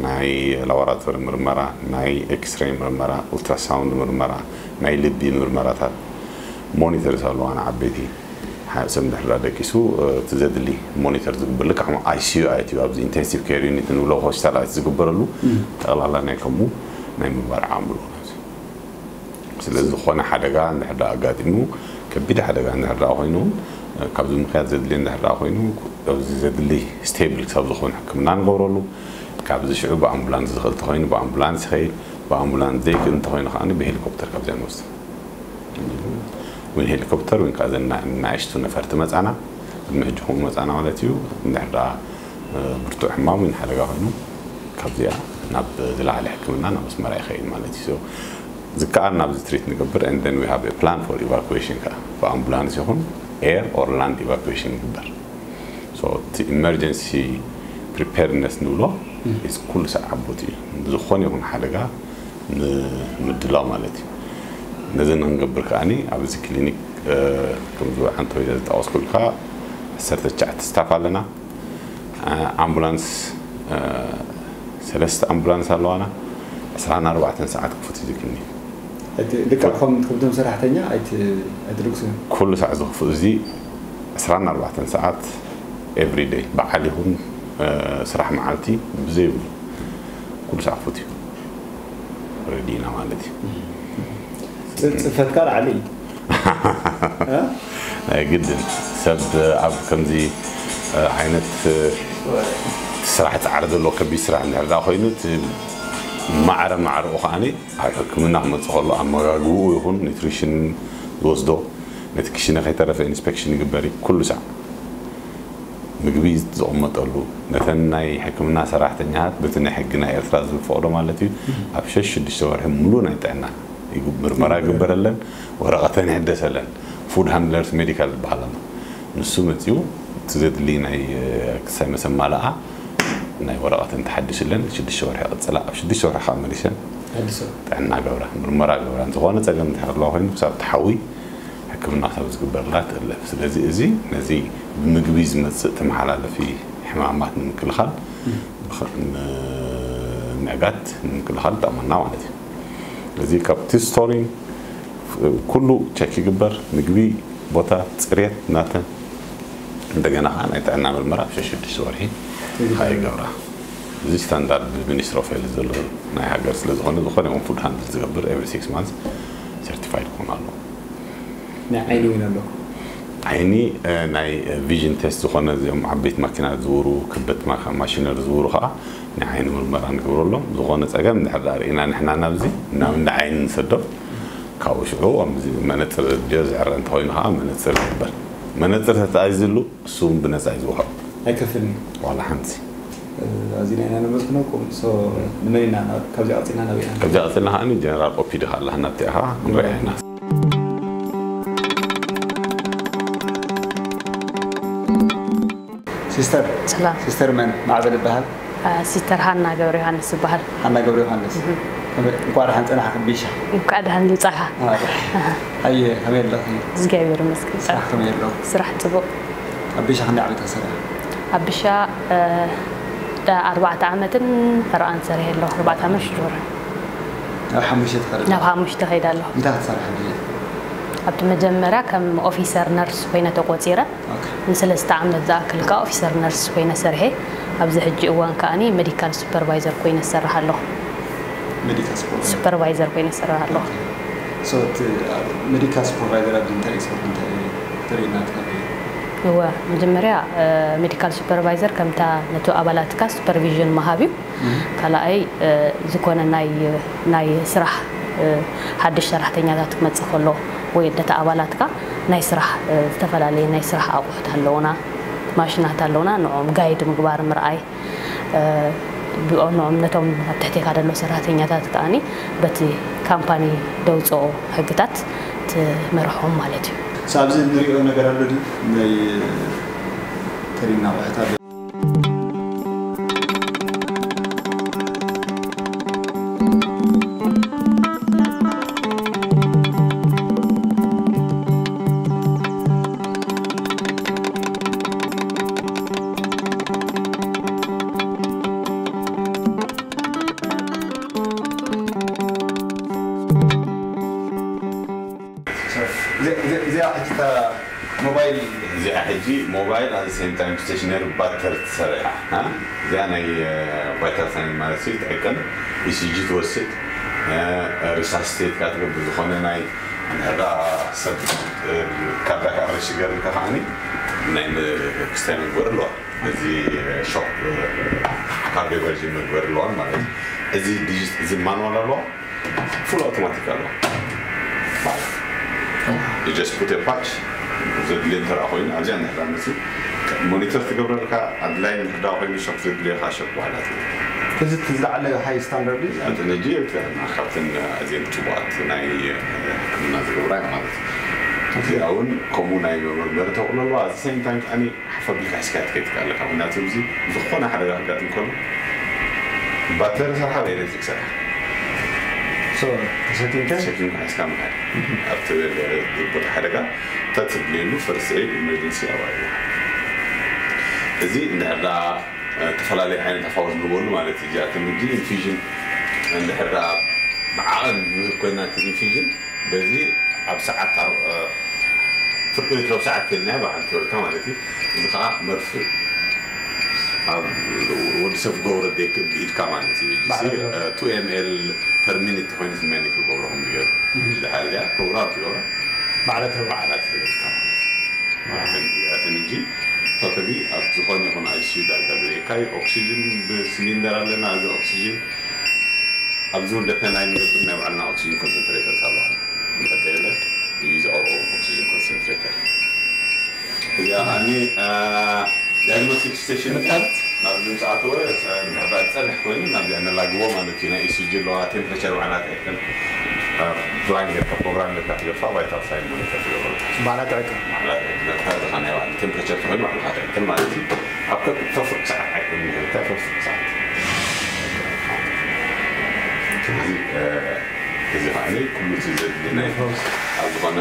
ናይ ላቦራቶሪ ምርመራ፣ ናይ ኤክስሬይ ምርመራ፣ ኡልትራሳውንድ ምርመራ፣ ናይ ልቢ ምርመራታት ሞኒተርስ ኣለዋ ንዓበይቲ። ሓደ ሰብ እንድሕር ደኣ ደቂሱ፣ እ፣ እቲ ዘድሊ ሞኒተር ዝግበር ልክዕ ከም ኣይ ሲ ዩ ኣየት እዩ። ኣብዚ ኢንቴንሲቭ ኬር ዩኒት ንብሎ ሆስፒታል ኣየት ዝግበረሉ ጠቕላላ ናይ ከምኡ ናይ ምግባር ዓቕሚ ኣለዎ። ስለዚ ዝኾነ ሓደጋ እንድሕር ደኣ ኣጋጢሙ፣ ከቢድ ሓደጋ እንድሕር ደኣ ኮይኑ እውን፣ እ፣ ካብዚ ምኽያድ ዘድልዮ እንድሕር ደኣ ኮይኑ፣ ኣብዚ ዘድሊ ስቴብል ክሳብ ዝኾነ ሕክምና ንገብረሉ። ካብዚ ሽዑ ብኣምቡላንስ ዝኽእል እንተኾይኑ ብኣምቡላንስ ይኸይድ፣ ብኣምቡላንስ ዘይክእል እንተኾይኑ ከኣ ብሄሊኮፕተር ካብዚኣ ንወስዶ። ዊን ሄሊኮፕተር ዊን ከኣ ዘና ናእሽቱ ነፈርቲ መጻና፣ ቅድሚ ሕጂ ከምኡ መጻና ማለት እዩ። እንድሕር ደኣ ብርቱዕ ሕማም ዊን ሓደጋ ኮይኑ ካብዚኣ ናብ ዝለዓለ ሕክምና ናብ ኣስመራ ይኸይድ ማለት እዩ። ዝከኣል ናብዚ ትሪት ንገብር and then we have a plan for evacuation ከኣ ብኣምቡላንስ ይኹን air or land evacuation ይግበር። So እቲ emergency preparedness ንብሎ is ኩሉ ሳዕ ዓቦት እዩ። ዝኾነ ይኹን ሓደጋ ንምድላው ማለት እዩ። ነዚ ንክንገብር ከኣኒ ኣብዚ ክሊኒክ ከም ዝበዓንቶ ዝጠቀስኩልካ ዓሰርተ ትሽዓተ ስታፍ ኣለና። ኣምቡላንስ ሰለስተ ኣምቡላንስ ኣለዋና። ዕስራን ኣርባዕተን ሰዓት ክፉት እዩ ዝክኒ። ልክዕ ከም ትክብቶም ሰራሕተኛ ኣይትልግሱ። ኩሉ ሳዕ ዝኽፉት እዚ ዕስራን ኣርባዕተን ሰዓት every day በዓል ይኹን ስራሕ መዓልቲ ብዘይብሉ ኩሉ ሳዕ ክፉት እዩ። ረዲና ማለት እዩ። ጽፈትካ ላዕሊ እዩ። ግድን ሰብ ኣብ ከምዚ ዓይነት ስራሕ ፃዕሪ ዘለዎ ከቢድ ስራሕ እንድሕር ዳ ኮይኑ እቲ ማዕረ ማዕርኡ ከዓኒ ኣብ ሕክምና ክመፅእ ከሎ ኣመጋግብኡ ይኹን ኒትሪሽን ዝወስዶ ነቲ ክሽነ ከይተረፈ ኢንስፔክሽን ይግበር እዩ ኩሉ ሳዕ ምግቢ ዝቕመጠሉ ነተን ናይ ሕክምና ሰራሕተኛታት በቲ ናይ ሕጊ ናይ ኤርትራ ዝፈቕዶ ማለት እዩ ኣብ ሸሽ ሽዱሽተ ወርሒ ሙሉ ናይ ጥዕና ምርመራ ይግበረለን ወረቐተን ይሕደሰለን ፉድ ሃንድለርስ ሜዲካል ዝበሃል ኣሎ ንሱ መፅኡ እቲ ዘድሊ ናይ ክሳይ መሰማልኣ ናይ ወረቐተን ተሓድስለን ሽዱሽተ ወርሒ ይቕፅላ ኣብ ሽዱሽተ ወርሒ ከዓ መሊሰን ጥዕና ገብራ ምርመራ ገብራ ዝኾነ ፀገም እንድሕር ኣለዋ ኮይኑ ክሳብ ትሓዊ ሕክምና ክሳብ ዝግበርላ ትእለፍ። ስለዚ እዚ ነዚ ብምግቢ ዝመፅእ ተመሓላለፊ ሕማማት ንምክልኻል ምዕጋት ንምክልኻል ይጠቕመና ማለት እዩ። እዚ ካብቲ ስቶሪን ኩሉ ቸክ ይግበር፣ ምግቢ፣ ቦታ፣ ፅሬት ናተን እንደገና ከዓ ናይ ጥዕና ምርመራ ኣብ ሸሽዱሽተ ወርሒ ከዓ ይገብራ። እዚ ስታንዳርድ ብሚኒስትሪ ኦፍ ሄልዝ ዘሎ ናይ ሃገር ስለዝኾነ ዝኾነ ይኹን ፉድ ሃንድል ዝገብር ኤቭሪ ሲክስ ማንስ ሰርቲፋይድ ክኾን ኣለዎ። ናይ ዓይኒ እውን ኣሎ። ዓይኒ ናይ ቪዥን ቴስት ዝኾነ እዚኦም ዓበይቲ ማኪና ዝውሩ ክበት ማሽነሪ ዝውሩ ከዓ ናይ ዓይኒ ምርመራ ንገብረሎም ዝኾነ ፀገም እንድሕር ዳ ርኢና ንሕና ናብዚ ናብ እንዳ ዓይኒ ንሰዶ ካብኡ ሽዑ ከምዚ መነፅር ድዮ ዝዕረ እንተኮይኑ ከዓ መነፅር ይግበር መነፅር ተተኣዚዝሉ እሱ እውን ብነፃ እዩ ዝወሃብ ኣይከፍልን ዋላ ሓንቲ ኣዚና ኢና ነመስግነኩም። ሶ ንመን ኢና ናብ- ካብዚ ቀፂልና ናብ ኢና? ካብዚ ቀፂልና ከዓ ጀነራል ኦፒዲ ከዓ ኣለና ኣብቲ ኢኻ ንሪኣ ኢና። ሲስተር ሰላም። ሲስተር መን ማዕበል ይበሃል? ሲስተር ሃና ገብረ ዮሃንስ ይበሃል። ሓና ገብረ ዮሃንስ። እንኳዕ ደሓን ፀናሕኪ ቢሻ። እንኳዕ ደሓን ምፃኻ። ኣየ ከመይ ኣለኺ? እግዚኣብሔር ይመስገን። ስራሕ ከመይ ኣሎ? ስራሕ ፅቡቕ። ኣብ ቢሻ ክንደይ ዓመት ሰሪሐ? ኣብ ቢሻ ኣርባዕተ ዓመትን ፈረቓን ሰሪሐ ኣለኹ። ኣርባዕተ ዓመት ሽዱሽተ ወርሒ። ናብ ሓሙሽተ ትኸድ ኣለኹ። ናብ ሓሙሽተ ከይደ ኣለኹ። እንታይ ክትሰርሒ ድልየት? ኣብቲ መጀመርያ ከም ኦፊሰር ነርስ ኮይነ ተቆፂረ። ንሰለስተ ዓመት ዝኣክል ከዓ ኦፊሰር ነርስ ኮይነ ሰርሐ። ኣብዚ ሕጂ እዋን ከዓኒ ሜዲካል ሱፐርቫይዘር ኮይነ ዝሰርሕ ኣለኹ። ሜዲካል ሱፐርቫይዘር ሱፐርቫይዘር ኮይነ ዝሰርሕ ኣለኹ። So እቲ ሜዲካል ሱፐርቫይዘር ኣብዚ እንታይ እዩ ዝሰርሕ እንታይ እዩ ተርእየና ትኽእል እዩ? እወ መጀመርያ ሜዲካል ሱፐርቫይዘር ከምታ ነቲ ኣባላትካ ሱፐርቪዥን ምሃብ እዩ። ካልኣይ ዝኾነ ናይ ናይ ስራሕ ሓድሽ ሰራሕተኛታት ክመፅእ ከሎ ወይ ነቲ ኣባላትካ ናይ ስራሕ ዝተፈላለየ ናይ ስራሕ ኣቑሑት ኣለውና ማሽናት ኣለውና ንዕኦም ጋይድ ምግባር ምርኣይ ብኦም ንዕኦም ነቶም ኣብ ትሕቴካ ደሎ ሰራሕተኛታት ከኣኒ በቲ ካምፓኒ ደውፅኦ ሕግታት ትመርሖም ማለት እዩ። ኣብዚ ንሪኦ ነገር ኣሎ ድዩ ናይ ተሪና ኣቑሑት ኣሎ? እዚኣ ሕጂ እታ ሞባይል እዚኣ ሕጂ ሞባይል ኣት ሴም ታይም ስቴሽነሪ ባተር ትሰርሕ እያ። እዚኣ ናይ ቫይታል ሳይን ማለት ትዕቅን ኢሲጂ ትወስድ ሪሳስቴት ካትገብር ዝኾነ ናይ ንሕዳ ሰብ ካርዳ ክኣረሽ ይገርልካ ከዓኒ ናይ ክስታይ ምግበር ኣለዋ። እዚ ሾክ ካርዲዮቨርዥን መግበሪ ኣለዋን ማለት እዩ። እዚ ዲጂት እዚ ማኑዋል ኣለዋ፣ ፉል ኣውቶማቲክ ኣለዋ። ጀስት ፑት ፓች ዘድልዮ እንተ ደኣ ኮይኑ ኣብዚኣ እንድሕር ምስ ሞኒተር ትገብረልካ ኣድላይ እንድሕር ደኣ ኮይኑ ሾክ ዘድልየካ ሾክ በሃላት እዩ። እዚ እቲ ዝለዓለ ሃይ ስታንዳርድ እዩ። እተን ሕጂ ካብተን ኣዝየን ጽቡቓት ናይ ሕክምና ዝገብራ እያ ማለት እዩ። እዚኣ እውን ከምኡ ናይ መመርመሪ ተኽእሎ ኣለዋ። ኣዚ ሴም ታይም ከዓኒ ሓፍ ኣቢልካ ሒዝካ ክትከይድ ትኽእል ኢኻ። ምኽንያቱ እዚ ዝኾነ ሓደጋ ከጋጥም ከሎ ባተሪ ሰርሓ ወይ ኤሌክትሪክ ሰርሓ ተሰኪምካ ተሰኪምካ ሒዝካ ምኻድ ኣብቲ ቦታ ሓደጋ እታ ትድልየሉ ፈርስት ኤድ ኢመርጀንሲ ኣባል እዩ። እዚ እንድሕር ደኣ እተፈላለየ ዓይነት ኣፋውስ ንበሉ ማለት እዩ። እዚኣቶም ሕጂ ኢንፊዥን እንድሕር ደኣ ብዓቐን ንህብ ኮይና እቲ ኢንፊዥን በዚ ኣብ ሰዓት ኣብ ፍርቂ ሊትሮ ኣብ ሰዓት ከይድናዮ በዓል ተወልካ ማለት እዩ። እዚ ከዓ መርፍእ ኣብ ወዲ ሰብ ክገብሮ ዘይክእል ብኢድካ ማለት እዩ። ቱ ኤምኤል ፐር ሚኒት ተኮይኑ ስመኒ ክገብሮ ከም ዝገር ዝሓል እዚኣ ፕሮግራም ትገብሮ ባዕላ ትህባ ባዕላ ትህበልካ ማለት እዩ። እዚኣተን ሕጂ ቶታሊ ኣብ ዝኾነ ይኹን ኣይሲዩ ዳርጋ ዘየካይ ኦክሲጅን ብሲሊንደር ኣለና። እዚ ኦክሲጅን ኣብዚ እውን ደፈን ኣይንገብር ናይ ባዕልና ኦክሲጅን ኮንሰንትሬተርስ ኣለዋ። እንተየለ ዩዝ ኦር ኦን ኦክሲጅን ኮንሰንትሬተር እዚኣ ከዓኒ ዳያግኖስቲክ ስቴሽን ናብ ዝምፅኣተወ ዝፀንሕ ኮይኑ ናብዚኣ ነላግቦ ማለት እዩ። ናይ ኢሲጂ ኣለዋ ቴምፕሬቸር ባዕላ ተክል ፕላን ጌርካ ፕሮግራም ጌርካ ትገፋ ቫይታል ሳይን ሞኒተር ትገብሮ ባዕላ ትዕቅብ ባዕላ ትዕቅብ ነታ ዝኻ ናይ ባዕሉ ቴምፕሬቸር ተኮይኑ ባዕልካ ትዕቅብ ማለት እዩ። ኣብ ከ ተፍርቅ ሰዓት ዓቅብ ንህብካ ተፍርቅ ሰዓት እዚ እዚ ከዓኒ ኩሉ እቲ ዘድሊ ናይ ኣብ ዝኾነ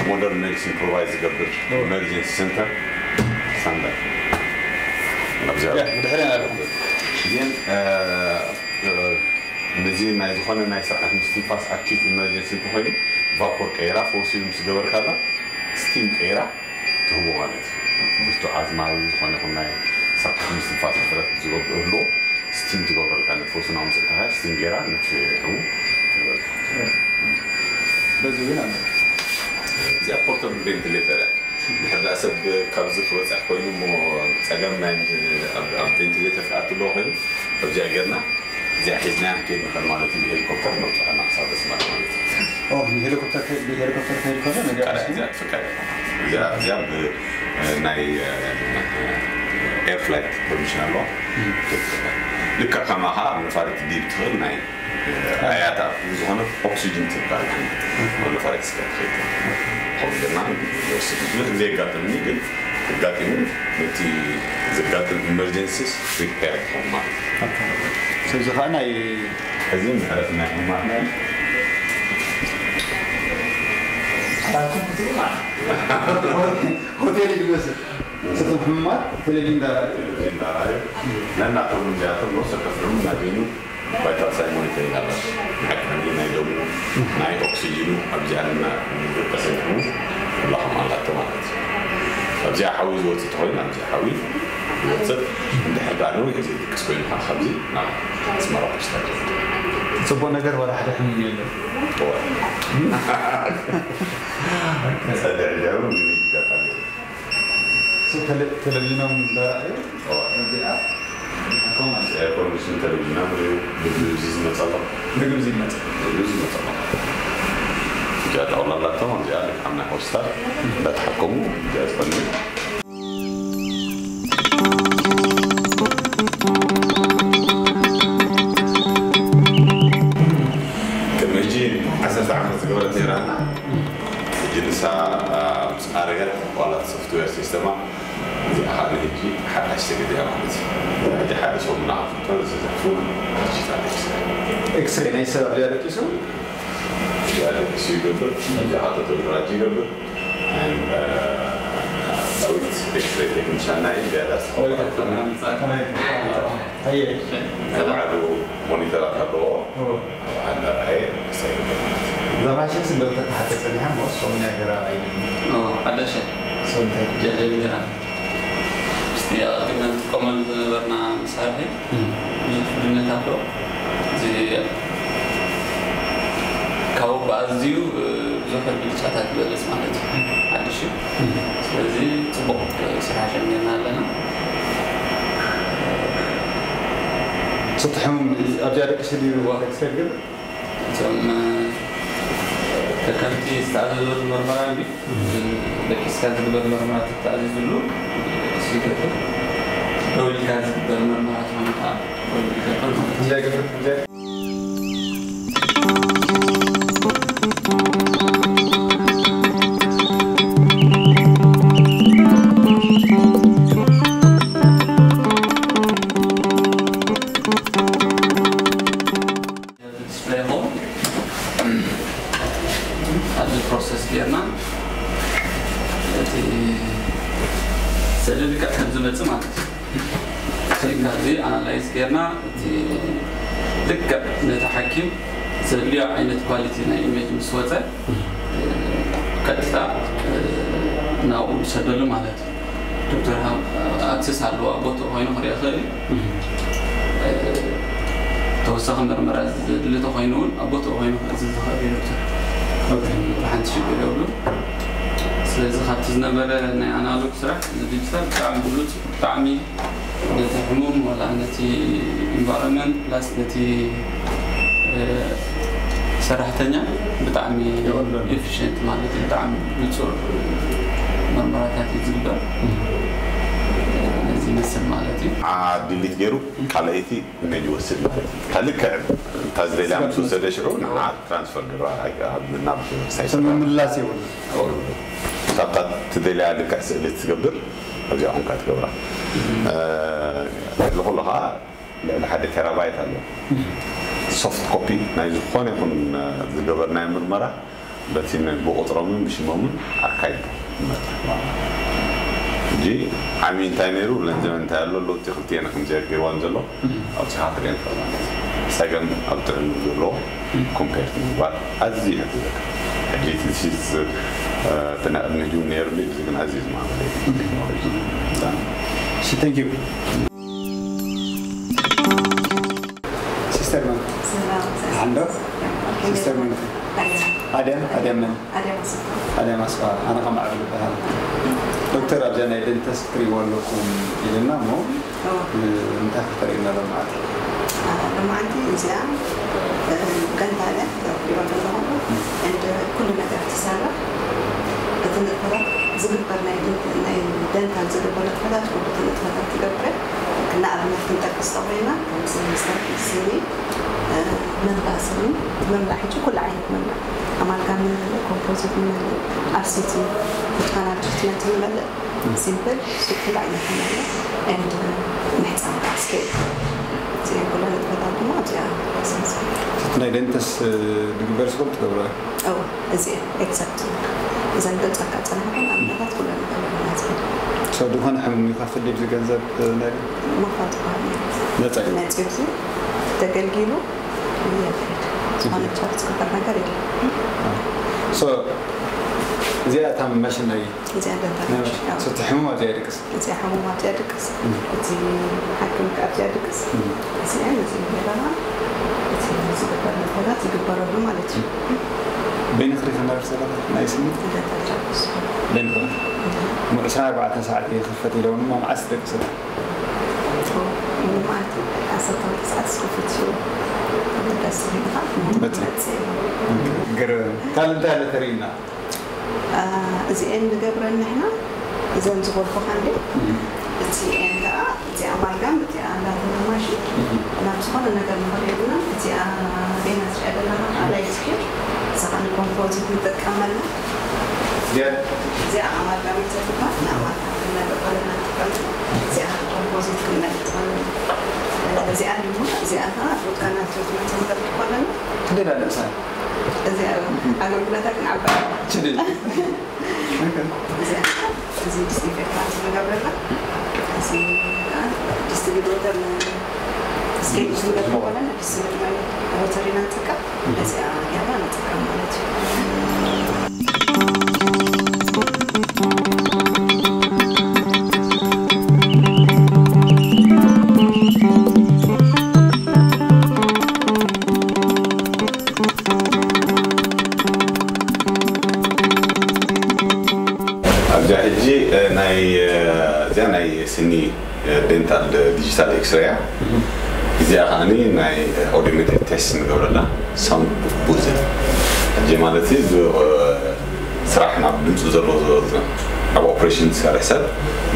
ሞደርን ሜዲሲን ፕሮቫይድ ዝገብር ኢመርጀንሲ ሰንተር ስታንዳርድ ኣብዚኣ ብድሕሪና ኣለኹ ግን ነዚ ናይ ዝኾነ ናይ ስርዓት ምስትንፋስ ኣኪት ኢመርጀንሲ እንተኾይኑ ቫፖር ቀይራ ፈውሲ ምስ ገበርካላ ስቲም ቀይራ ትህቦ ማለት እዩ። ብርቱ ዓዝማዊ ዝኾነ ይኹን ናይ ስርዓት ምስትንፋስ ሕፍረት ዝገብር ህልዎ ስቲም ትገብረልካ ነቲ ፈውሲ ናምፅእታኻ ስቲም ገይራ ነቲ ሕሙ ትህበልካ። በዚ እውን ኣሎ እዚኣ ፖርተብል ቬንቲሌተር እያ። ድሕር ዳኣ ሰብ ካብዚ ክበፅሕ ኮይኑ እሞ ፀገም ናይ ኣብ ቬንቲሌተር ክኣቱ ኣለዎ ኮይኑ ኣብዚኣ ጌርና እዚኣ ሒዝናያ ክንከይድ ንኽእል ማለት እዩ። ብሄሊኮፕተር ነብፅሖና ክሳብ ኣስመራ ማለት እዩ። ኦ ንሄሊኮፕተር ከ- ብሄሊኮፕተር ከይድ ከሎ ነዚኣ ቃል ሒዝና እዚኣ ትፍቀድ እዚኣ እዚኣ ብ- ናይ ኤር ፍላይት ፐርሚሽን ኣለዋ። ልክዕ ከማኻ ኣብ ነፋሪት ዲብ ትኽእል ናይ ኣያታ ዝኾነ ኦክሲጅን ትበሃል ነፋሪት ስካ ትኸይድ ከምኡ ጌርና ንወስድ። ብዙሕ ግዜ የጋጥምኒ ግን ኣጋጢሙ ነቲ ዘጋጥም ኢመርጀንሲስ ፕሪፔር ክኸውን ማለት እዩ። ስለዚ ከዓ ናይ እዚ ምሕረት ናይ ሕማም ሆቴል ይመስል ስቶም ሕሙማት ቴሌቪዥን ዳራ ቴሌቪዥን ዳራዩ ነናቶም እዚኣቶም ነብሰ ከፍዕሙ እናገኙ ቫይታል ሳይን ሞኒተሪንግ ኣላ። ናይ ሕክምና ናይ ደሙ ናይ ኦክሲጅኑ ኣብዚኣ ንና ዝጠቀሰ ሕሙ ኩላኹም ኣላቶ ማለት እዩ። ኣብዚኣ ሓዊ ዝወፅእ ተኮይኑ ኣብዚኣ ሓዊ ይወፅእ። እንድሕር ዳ ነዊሕ ዘይድቅስ ኮይኑ ከዓ ካብዚ ናብ ኣስመራ ሆስፒታል ይወፅእ። ፅቡቅ ነገር ዋላ ሓደ ሕሙም የለን። ጸድዕ ዲያውን ግን ይጋጣሚ ቴሌቪዥኖም እንዳረኣዩ እዚኣ ኤርኮንዲሽን ቴሌቪዥና ብሪኡ ምግቢ እዚ ዝመፀሎም ምግቢ እዚ ይመፀ ምግቢ እዚ ይመፀሎም እዚኣ ጠቕላላቶም እዚኣ ልክዓም ናይ ሆስፒታል እንዳተሓከሙ እዚኣ ዝኮነ ቅድሚ ሕጂ ዓሰርተ ዓመት ዝገበረት ነይራ ሕጂ ንሳ ምስ ኣረገት ዋላ ሶፍትዌር ሲስተማ እዚኣ ከዓ ንሕጂ ሓዳሽ ተገዲያ ማለት እዩ። ሕጂ ሓደ ሰሙን ንዓፍልጦ ዝዘፉ ዲጂታል ኤክስሬ። ኤክስሬ ናይ ሰብ ኣፍልያ ደቂሱ? እዚኣ ደቂሱ ይገብር፣ እዚኣ ከዓ ተተግራጅ ይገብር። ዳዊት ኤክስሬ ቴክኒሻን ናይ እዚኣ ዳስ ናይ ባዕሉ ሞኒተራት ኣለዎ። እዛ ማሽን ስለ ተተሓተ ፀኒሓ እሞ ሰሙን እያ ገራ ኣይልም። ሓዳሽ እያ። ሰው እንታይ ጃጀ ገራ ምስቲ ኣቐዲምና ንጥቀመሉ ዝነበርና መሳርሒ ብዙሕ ፍሉይነት ኣለዎ። እዚ ካብኡ ብኣዝዩ ብዙሕ ብልጫታት ይበልፅ ማለት እዩ። ሓድሽ እዩ። ስለዚ ጽቡቕ ስራሕ ጀሚርና ኣለና። ስቲ ሕሙም ኣብዚኣ ደቂሱ ድዩ ክሰግር? እቶም ተከምቲ ዝተኣዘዘሉ መርመራ እንዲ ደቂስካ ዝግበር መርመራ ተተኣዚዝሉ ደቂሱ ይገብር። ደው ኢልካ ዝግበር መርመራ ዝኾነ ከዓ ደው ኢሉ ይገብር ማለት እዩ። ዲስፕሌይ ሆም ኣብዚ ፕሮሰስ ጌርና እቲ ስእሊ ልክዕ ከም ዝመፅእ ማለት እዩ። ስለዚ ኣብዚ ኣናላይዝ ጌርና እቲ ልክዕ ነቲ ሓኪም ዘድልዮ ዓይነት ኳሊቲ ናይ ኢሜጅ ምስ ወፀ ቀጥታ ናብኡ ንሰደሉ ማለት እዩ። ዶክተር ኣክሰስ ኣለዎ፣ ኣብ ቦትኡ ኮይኑ ክሪኦ ይኽእል እዩ። ተወሳኺ መርመራ ዘድሊ ተኮይኑ እውን ኣብ ቦትኡ ኮይኑ ክእዝዝ ዝኽእል እዩ ዶክተር። ሓንቲ ሽግር የብሉ። ስለዚ ካብቲ ዝነበረ ናይ ኣናሎግ ስራሕ እዚ ዲጂታል ብጣዕሚ ብሉፅ፣ ብጣዕሚ ነቲ ሕሙም ዋላ ነቲ ኢንቫይሮንመንት ፕላስ ነቲ ሰራሕተኛ ብጣዕሚ ኤፊሽንት ማለት እዩ። ብጣዕሚ ብፁዕ መርመራታት እዩ ዝግበር። ነዚ ይመስል ማለት እዩ። ዲሊት ገይሩ ካልኣይቲ ኢሜጅ ይወስድ ማለት እዩ። ካልክዕ እታ ዝደልያ ምስ ወሰደ ሽዑ ንዓ ትራንስፈር ገይሩ ናብ ሳይት ምምላስ ይብሉ። ካብታ ትደልያ ልክዕ ስእሊ ትገብር ኣብዚኣ ኮንካ ትገብራ። ልኹሉ ከዓ ልዕሊ ሓደ ቴራባይት ኣሎ። ሶፍት ኮፒ ናይ ዝኾነ ይኹን ዝገበርናዮ ምርመራ በቲ ብቁፅሮምን ብሽሞምን ኣካይድ ይመፅእ። ሕጂ ዓሚ እንታይ ነይሩ ለንዘመ እንታይ ኣሎ ለውጢ ክልቲኤን ከምዚኣ ገይርዋን ዘሎ ኣብዚኻ ክሪአን ትኽእል ማለት እዩ። ፀገም ኣብ ጥዕኑ ዘለዎ ኮምፔር ንምግባር ኣዝዩ ይሕግዘካ። ሕጂ እቲ ሲስ እቲ ናይ ቅድሚ ሕጂ እውን ነይሩ እዚ ግን ኣዝዩ ዝማዕበለ እዩ ቴክኖሎጂ። እሺ፣ thank you። ሲስተር መን? ሰላም። ሓንዶ? ሲስተር መን? ኣድያም። ኣድያም? ኣድያም መን? ኣድያም ኣሰፋ። ኣድያም ኣስፋ። ኣነ ከም ዓብዱ ይበሃል። ዶክተር ኣብዛ ናይ ደንተስ ክትሪእዎ ኣለኩም ኢልና እሞ እንታይ ከተርእዩና ሎማዓንቲ? ሎማዓንቲ እዚኣ ደንታለ ሪኦ ዘለኹም እንደ ኩሉ ነገር ትሰርሕ እቲ ንጥፈታት ዝግበር ናይ ደንታል ዝግበር ንጥፈታት ኩሉ እቲ ንጥፈታት ትገብር። ንኣብነት ክንጠቅስ ተኾይና ከምዚ ሚስተር ኪሲኒ መምላእ ስኒ መምላእ ሕጂ ኩሉ ዓይነት መምላእ ኣማልጋም ንመልእ ኮምፖዚት ንመልእ ኣርሲቲ ብርቱካናት ትሪትመንት ንመልእ ሲምፕል ሱፕ ኩሉ ዓይነት ንመልእ ኤንድ ምሕፃን ስኬል እዚአን ኩለን ንጥፈታት ድማ ኣብዚኣ ናይ ደንተስ ድግበር ስኮል ትገብረ እወ እዚአን ኤክሰፕት እዘን ገልፀካ ፀናሕኩን ኣብነታት ኩለን ንገብረና ዝብል ሰብ ዝኾነ ሕሙም ይኸፍል ድዩ ዝገንዘብ ናይ መፋት በሃሉ ነፃ እዩ። መፂኡ ተገልጊሉ ይሄድ ዝኾነ ቻርጅ ዝግበር ነገር የለን። So እዚኣ እታ ማሽን ናይ እዚኣ ደንታ እቲ ሕሙም ኣብዚኣ ይድቅስ። እዚኣ ሕሙም ኣብዚኣ ድቅስ እቲ ሓኪም ኣብዚኣ ድቅስ እዚኣ ነዚ ገለና እቲ ዝግበር ነገራት ይግበረሉ ማለት እዩ። በይንኺ ዲኺ ነርስ ዘለኺ ናይ ስኒ? ደንታ ቻርጅ በይንኺ። እሞ ዕስራን ኣርባዕተን ሰዓት ይኽፈት ኢለውን እሞ መዓስ ትደቅሲ? ሙሉእ መዓልቲ ዓሰርተ ክልተ ሰዓት ዝኽፈት ሽው ደስ ይብልካ መጽእ። መጽእ ግርም። ካልእ እንታይ ኣሎ ተርእዩና? እዚአን ንገብረን ንሕና እዘን ዝበልኩኻ እንዴ እዚአን ከዓ እዚኣ ማልጋም እዚኣ እንዳተመማሽ ናብ ዝኾነ ነገር ንኽእል የብልናን እዚኣ ቤና ዝሸደላ ከዓ ላይት ስኪን እዛ ከዓ ንኮምፖዚት ንጥቀመላ ገ- እዚኣ ኣማልጋሚት ትበሃል ንኣማልጋሚት እናበቀለና ንጥቀመላ እዚኣ ኮምፖዚት ክነጥቀም እዚኣ ድማ እዚኣ ከዓ ሩት ካናል ትሪትመንት ንኽእል ከለና ክንደይ ዳ ንእሳ? እዚኣ ኣገልግሎታ ግን ዓባይ ችዲ እዚኣ እዚ ዲስኢንፌክታንት ንገብረላ እዚ ዲስትሪቢዩተር ስኬል ክንገብር ከለና ዲስትሪቢዩተር ሮተሪና ንጥቀም እዚኣ ጌርና ንጥቀም ማለት እዩ። እዚኣ ሕጂ፣ እ፣ ናይ፣ እ፣ እዚኣ ናይ ስኒ፣ እ፣ ዴንታል ዲጂታል ኤክስሬይ እያ። እዚኣ ከዓኒ ናይ፣ እ፣ ኦዲዮሜትሪክ ቴስት ንገብረላ ሳውንድ ቡዝ እያ። ሕጂ ማለት እዩ፣ ብ-፣ እ፣ ስራሕ ናብ ድምፂ ዘለዎ ዝበዝሕ ኣብ ኦፕሬሽን ዝሰርሕ ሰብ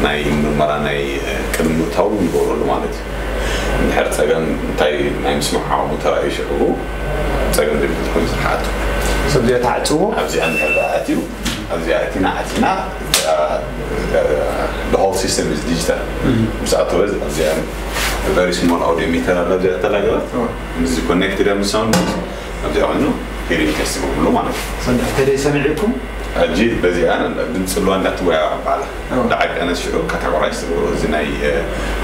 ናይ ምርመራ ናይ፣ እ፣ ቅድሚ ምእታው ንገብረሉ ማለት እዩ። እንድሕር ጸገም እንታይ ናይ ምስማዕ ዓቕሙ ተራእዩ ሽዑ ጸገም ዘይብሉ ኮይኑ ስራሕ ኣቱ። ሰብ እዚኣ ተዓጽዎ? ኣብዚኣ እንድሕር ደኣ ኣትዩ ኣብዚኣ ኣቲና ዓጺና፣ አ፣ አ፣ the whole system is digital። ምስ ኣተወ ኣብዚኣ very small audio meter ኣላ ኣብዚኣ ተላገበት። ምስዚ ኮኔክትድ ምስ ሳውንድ ኣብዚኣ ኮይኑ ሂሪንግ ቴስት ይገብርሉ ማለት እዩ። ሰምዕ-፣ ተደይ ሰሚዕኩም? ሕጂ በዚኣ ድምፂ ኣለዋ እንዳትወያ ባዕላ። ኣዎ። ደዓቀነ ሽዑ ካታጎራይዝ ትገብሮ። እዚ ናይ፣ እ፣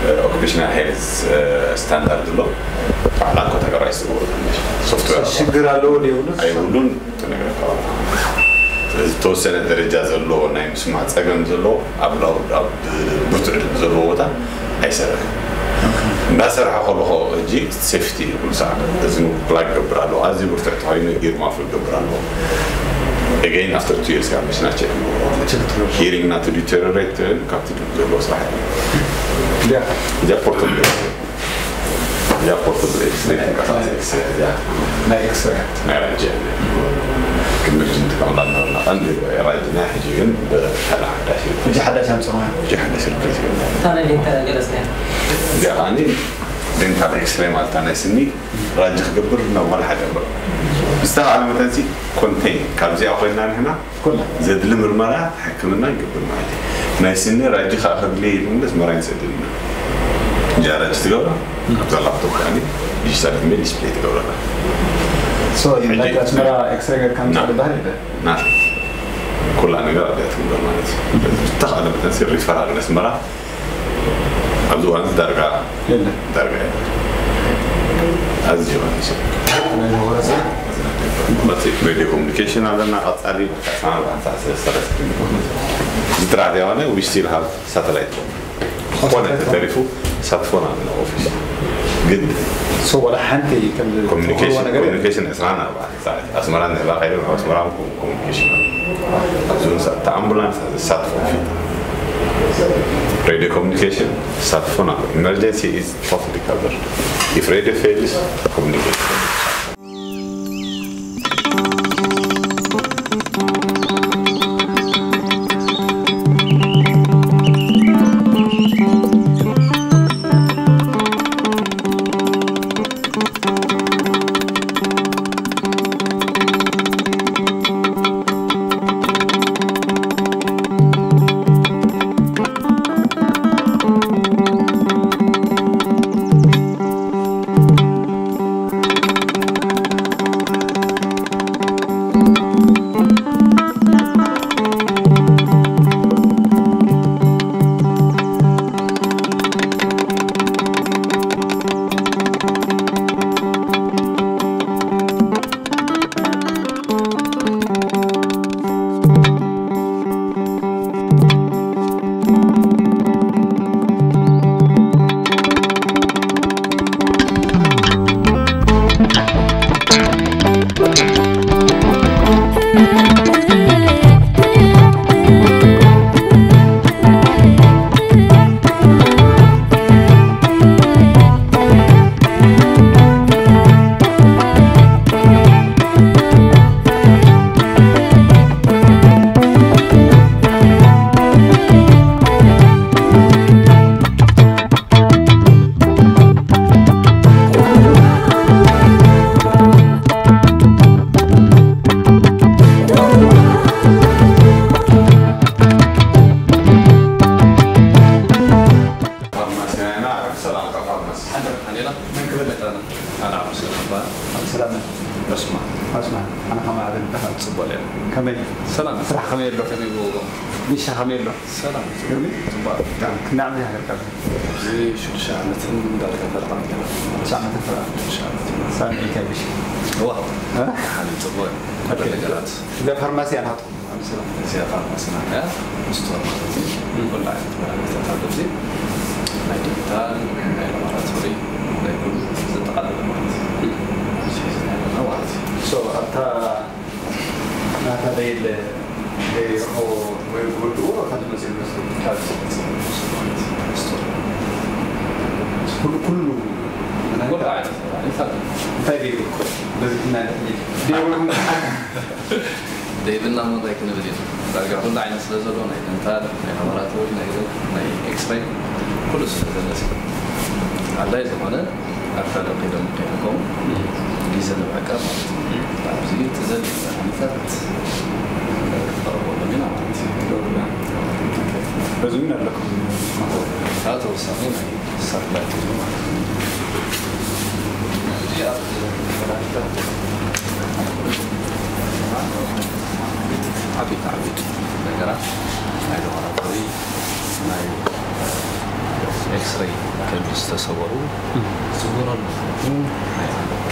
እ፣ ኦኩፔሽናል ሄልዝ፣ እ፣ ስታንዳርድ ኣሎ። ባዕላ ካታጎራይዝ ትገብሮ። ሶፍትዌር ኣሎ። ሽግር ኣለዎ ድየብሉስ? ኣይብሉን። ትነግረካ። ስለዚ ዝተወሰነ ደረጃ ዘለዎ ናይ ምስማዕ ጸገም ዘለዎ ኣብ ላውድ፣ ኣብ ብርቱዕ ድምፂ ዘለዎ ቦታ ኣይሰርሕን። እንዳሰርሐ ከለኹ ሕጂ ሴፍቲ ኩሉ ሰዓት እዚ ፕላግ ገብር ኣለዎ። ኣዝዩ ብርቱዕ ተኾይኑ ጊር ማፍል ገብር ኣለዎ። Again, after two years ካብ መሽና ቸክ ንገብሮ። ቸክ ትገብሮ። ሂሪንግ ናቱ ዲቴሪዮሬት ትብል ካብቲ ድምፂ ዘለዎ ስራሕ እዩ። እዚኣ? እዚኣ ፖርተብል። እዚኣ ፖርተብል ኤክስሬይ ትንቀሳቐስ ኤክስሬይ እዚኣ። ናይ ኤክስሬይ። ናይ ራጅ እያ። ክንዲ ሕጂ ንጥቀመላ ዝነበርና ቀንዲ ራጅ ናይ ሕጂ ግን ብካልእ ሓዳሽ እዩ። ሕጂ ሓዳሽ ኣምፅእዋ። ሕጂ ሓዳሽ ሪፕሌስ ገይርና። እታ ናይ ዴንታል ገለፅናያ። እዚኣ ከዓኒ ዴንታል ኤክስሬይ ማለት እታ ናይ ስኒ ራጅ ክገብር ኖርማል ሓገብር። ብዝተኻእለ መጠን ሲ ኮንቴን ካብዚኣ ኮይንና ንሕና ኩላ። ዘድሊ ምርመራ ሕክምና ይገብር ማለት እዩ። ናይ ስኒ ራጂ ከዓ ከድሊ ይብሉ እንደ ኣስመራ ይሰድልና። እንጃ ራጂ ትገብራ፣ ኣብዛ ላፕቶፕ ከዓኒ ዲጂታል ሕሜ ዲስፕሌይ ትገብረላ። ሶ፣ ሕጂ ላይክ ኣስመራ ኤክስሬ ጌርካ ምጻእ ና። ዝበሃል የለ? ና። ኩላ ነገር ኣብዚኣ ትግበር ማለት እዩ። ዝተኻእለ መጠን ሲ ሪፈራል ኣስመራ ኣብዚ እዋን ዳርጋ የለን። ዳርጋ የለን። ኣዝዩ ቀኒሱ። ናይ መቑረፂ? መቑረፂ ሬድዮ ኮሙኒኬሽን ኣለና። ቀፃሊ በቃ ሰዓት ኣርባዕተ ሰዓት ስለ ዝሰረተ እዚ ጥራሕ ዘይኮነ፣ we still have satellite phone። ዝኾነ ተተሪፉ ሳትፎን ኣለና ኦፊስ። ግን ሶ ዋላ ሓንቲ ከም ኮሙኒኬሽን፣ ዝትኽእልዎ ነገር የለን። ኮሙኒኬሽን ዕስራን ኣርባዕተን ሰዓት ኣስመራ ንዕባ ከይደ፣ ኣብ ኣስመራ ኮ-፣ ኮሙኒኬሽን ኣሎ። ኣብዚ እውን ሰ-፣ እቲ ኣምቡላንስ ዝሳትፎ ፊት ሬድዮ ኮሙኒኬሽን ዝሳትፎ ናብ ኢመርጀንሲ ኢዝ ቶታሊ ካቨርድ። ኢፍ ሬድዮ ፌልስ ኮሙኒኬሽን ፋርማሲና ኢና። ሰላም ካብ ፋርማሲ። ሓንተ ሓኔላ መን ክበልዕ ኣነ? ኣነ ዓብዱ ሰላም እበሃል። ሰላም። ዑስማን። ዑስማን፣ ኣነ ከመይ ኣበልካ? ጽቡቕ እየ። ከመይ? ሰላም። ስራሕ ከመይ ኣሎ? ከመይ ብውሎ? ቢሻ ከመይ ኣሎ? ሰላም። ግርሚ? ጽቡቕ። ብጣዕሚ ክንደይ ዓመት ይሃገርካ? እዚ ሽዱሽተ ዓመትን ዳርጋ ፈረቓ። ሽዱሽተ ዓመትን ፈረቓ። ሽዱሽተ ዓመት። ሰላም ኢልካ ቢሻ? እዋ። እ? ሓኒ ጽቡቕ። ኦኬ። ነገራት። እዛ ፋርማሲ ኣናቱ። እዚኣ ፋርማሲና እያ። ስቶር ማለት እዩ። ኩሉ ዓይነት መድሃኒታት ኣሎ ኣብዚ። ናይ ዲጂታል፣ ናይ ላቦራቶሪ፣ ናይ ኩሉ ዘጠቓለለ ማለት እዩ። ኣብዚ ሒዝና ኣለና ማለት እዩ። ሶ፣ ኣብታ ናታ ደየለ ዘይረኸቦ ወይ ዝወድዎ፣ ካብ ኩሉ ኩሉ እንታይ ገይሩ በዚ ክና ደይብልና እሞ እንታይ ክንብል ኢና? ዳርጋ ኩሉ ዓይነት ስለ ዘሎ፣ ናይ ደንታል፣ ናይ ላቦራቶሪ፣ ናይ ናይ ኤክስሬይ፣ ኩሉ ስለ ዘሎ፣ ኣድላይ ዝኾነ ኣካል ከይዶም ከይዶም ግዜ ንምዕቃብ ማለት እዩ። ኣብዚ እቲ ዘድሊ ዓይነታት ክቐርበሎም ኢና ማለት እዩ። በዚ እውን ኣለኩም። ተወሳኺ ናይ ሳተላይት እዩ ማለት እዩ። እዚ ኣብ ዓበይቲ ዓበይቲ ነገራት ናይ ላቦራቶሪ፣ ናይ ኤክስሬይ ከም ዝተሰበሩ ዝግበረሉ፣ ናይ ኣንጎሎ፣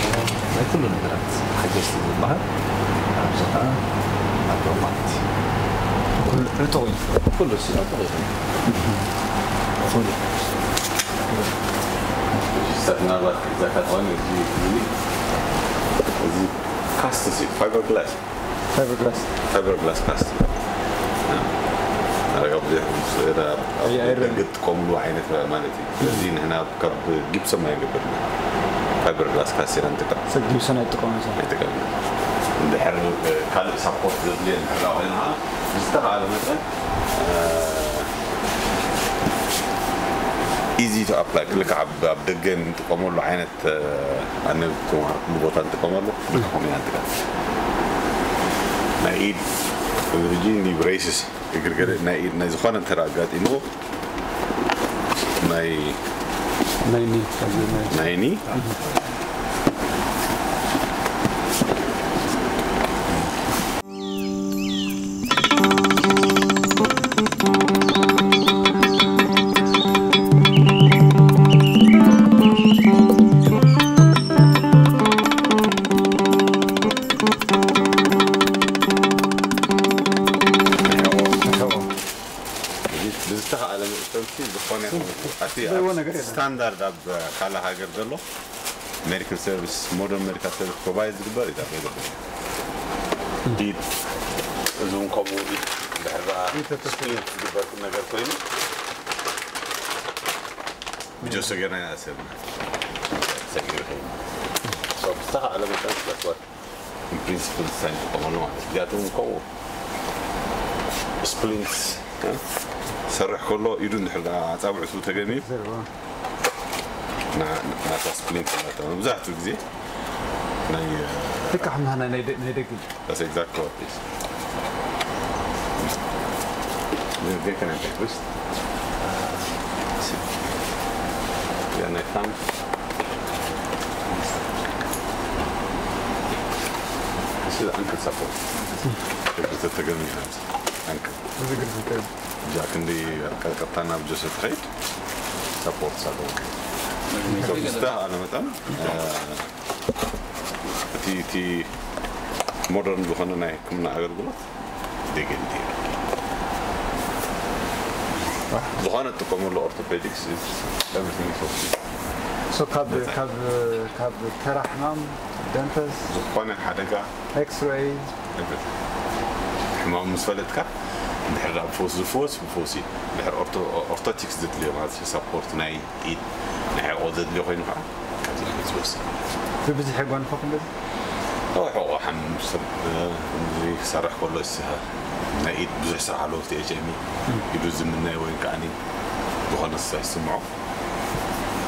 ናይ ኩሉ ነገራት ሓገዝቲ ዝበሃል ኣብዚ ኸዓ ኣሎ ማለት እዩ። ኩሉ ዕጡቕ እዩ። ኩሉ ሲ ዕጡቕ እዩ። ኩሉ። ምናልባት እዚ ኣጋጣሚ እዚ፣ እዚ፣ እዚ ካስት እዚ ፋይበር ግላስ፣ ፋይበር ግላስ። ፋይበር ግላስ ካስት። ኣረጋ ብዙሕ ምስ እዳ ኣብ ኣይ፣ ኣይረን። ደገ ትጥቀምሉ ዓይነት ማለት እዩ። ስለዚ ንሕና ካብ ጊብሰም ኣይንገብርን። ፋይበር ግላስ ካስት ኢና ንጥቀም። ሰብ ጊብሰም ኣይጥቀምን ሰብ። ኣይጥቀምን። እንድሕር፣ እ፣ ካልእ ሳፖርት ዘድልዮ እንድሕር ኮይና ብዝተኻእለ መጠን፣ እ፣ ኢዚ ቱ ኣፕላይ፣ ልክዕ ኣብ፣ ኣብ ደገ እንጥቀመሉ ዓይነት፣ እ፣ ኣነ ተምሃርኩሉ ቦታ እንጥቀመሉ፣ ንዕኹም ኢና ንጥቀም። ናይ ኢድ፣ እዚ ሕጂ ኒ ብሬስስ፣ እግሪ ገለ ናይ ኢድ ናይ ዝኾነ እንተ ኣጋጢምዎ፣ ናይ ናይ ኒ፣ ናይ ናይ ኒ ብዝተኻእለ መጠን ሲ ዝኾነ ይኹን እቲ ዘይዎ ኣብ ነገር የለን። ስታንዳርድ ኣብ ካልእ ሃገር ዘሎ ሜዲካል ሰርቪስ፣ ሞደርን ሜዲካል ሰርቪስ ፕሮቫይድ ዝግበር እዩ። ኢድ እዚ እውን ከምኡ ኢድ እንድሕር ደኣ ኢድ ተተስኢሉ። ስፕሊንት ዝግበር ነገር ኮይኑ ብጆሶ ጌርና ኢና ሰብና ሰጊሩ ኮይኑ። ሶ ብዝተኻእለ መጠን ስለ ፕሪንሲፕል ዲዛይን ንጥቀመሉ ማለት እዩ። እዚኣቶም ከምኡ ስፕሊንትስ፣ እ? ሰርሕ ከሎ ኢዱ እንድሕር ደኣ ኣጻብዕቱ ተገንዩ፣ ዘርባ። ና-፣ ናታ ስፕሊንት ማለት ነው። መብዛሕትኡ ግዜ ናይ፣ እ፣ ልክዕ ከም ናይ፣ ናይ ደ-፣ ናይ ደገ። That's exactly what it is. They can have breakfast. Yeah, night time. This is ankle support. This is the ankle. እዚ ግርም ከ እዛ ክንዲ ቀጥታ ናብ ጆሰ ትኸይድ ሰፖርት ኣለዎ። ብዝተኻእለ መጠን፣ እ፣ እቲ፣ እቲ ሞደርን ዝኾነ ናይ ሕክምና ኣገልግሎት ዴገንቲ ዝኾነ እትጥቀመሉ ኦርቶፔዲክስ፣ ኤቭሪቲንግ ኢዝ ኦኬ። ሶ ካብ፣ ነፃ። ካብ፣ ካብ ተራ ሕማም፣ ደንተስ፣ ዝኾነ ሓደጋ፣ ኤክስሬይ፣ ሕማም ምስ ፈለጥካ፣ እንድሕር ደኣ ብፈውሲ ዝፍወስ፣ ብፈውሲ። እንድሕር ኦርቶ-፣ ኦርቶቲክስ ዘድልዮ፣ ማለት እዩ፣ ሳፖርት ናይ ኢድ፣ ናይ ሕቖ ዘድልዮ ኮይኑ ከዓ፣ ካብዚ ንክትወስድ። ብብዝሒ ጓንፎ ክንደዚ? ኣብ ሕቖ ሓም-፣ ሰብ፣ እዚ ክሰርሕ ከሎ፣ እዚ ናይ ኢድ ብዙሕ ስራሕ ኣለዎ፣ እቲ ኤች ኤም ኢ። ኢዱ ዝምነዮ ወይ ከዓኒ ዝኾነ ስራሕ ይስምዖ።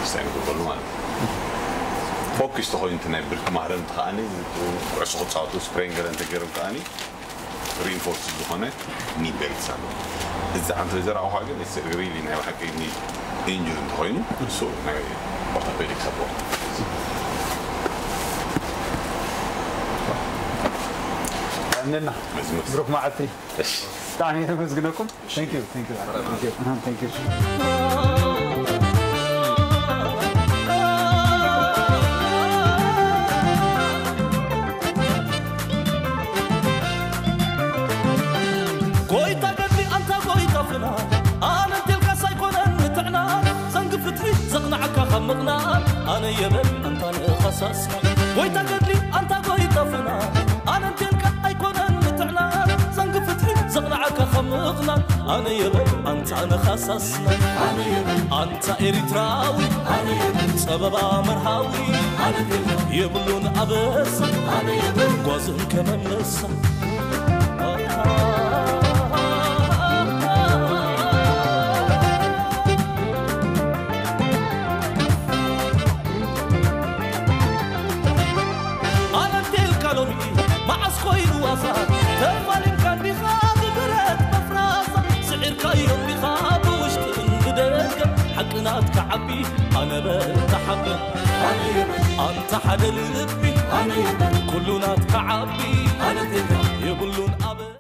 ስታይ ንገብረሉ ማለት እዩ። ፎኪስ ተኾይኑ እቲ ናይ ብርኪ ማህረምቲ ከዓኒ ኩዕሶ ክፃወቱ ስፕሬን ገለ እንተገይሮም ከዓኒ ሪኢንፎርስ ዝኾነ ኒ ቤልትስ ኣሎ። እዚ ዓንተ ዘረኣኹ ግን ሪሊ ናይ ብሓቂ ኒ ኢንጁሪ እንተኾይኑ እሱ ናይ ኦርቶፔዲክ ሰፖርት። ቀንና። እዚ መስ- ብሩክ መዓልቲ። እሺ። ብጣዕሚ የመስግነኩም። Thank you, thank you, thank you, uh-huh, thank you. ጎይታ ገድሊ ኣንታ ጎይታ ፍና ኣነ እንቴልካስ ኣይኮነን ንጥዕና ዘንግ ፍትሒ ዘቕንዓካ ካብ ምቕና ኣነ የበል ኣንታ ንኸሳስና ጎይታ ገድሊ ኣንታ ጎይታ ፍና ኣነ እንቴልካ ኣይኮነን ንጥዕና ዘንግ ፍትሒ ዘቕንዓካ ኸምቕናን ኣነ የበል ኣንታ ነኻሳስናን ኣንታ ኤሪትራዊ ጸበባ መርሃዊ የብሉን ኣበሳ ጓዝን ከመመሳ ኣነንቴልካ ሎሚ መዓስ ኮይኑ ዋዛ ተፋሊምካ እንዲኻ ብብረት መፍራዛ ስዒርካዮ እንዲኻ ብውሽጥን ብደገ ሓቂ ናትካ ዓቢ ኣነ በል ተሓበ ኣንታ ሓደ ልቢ ኩሉ ናትካ ዓቢ የብሉን ኣበ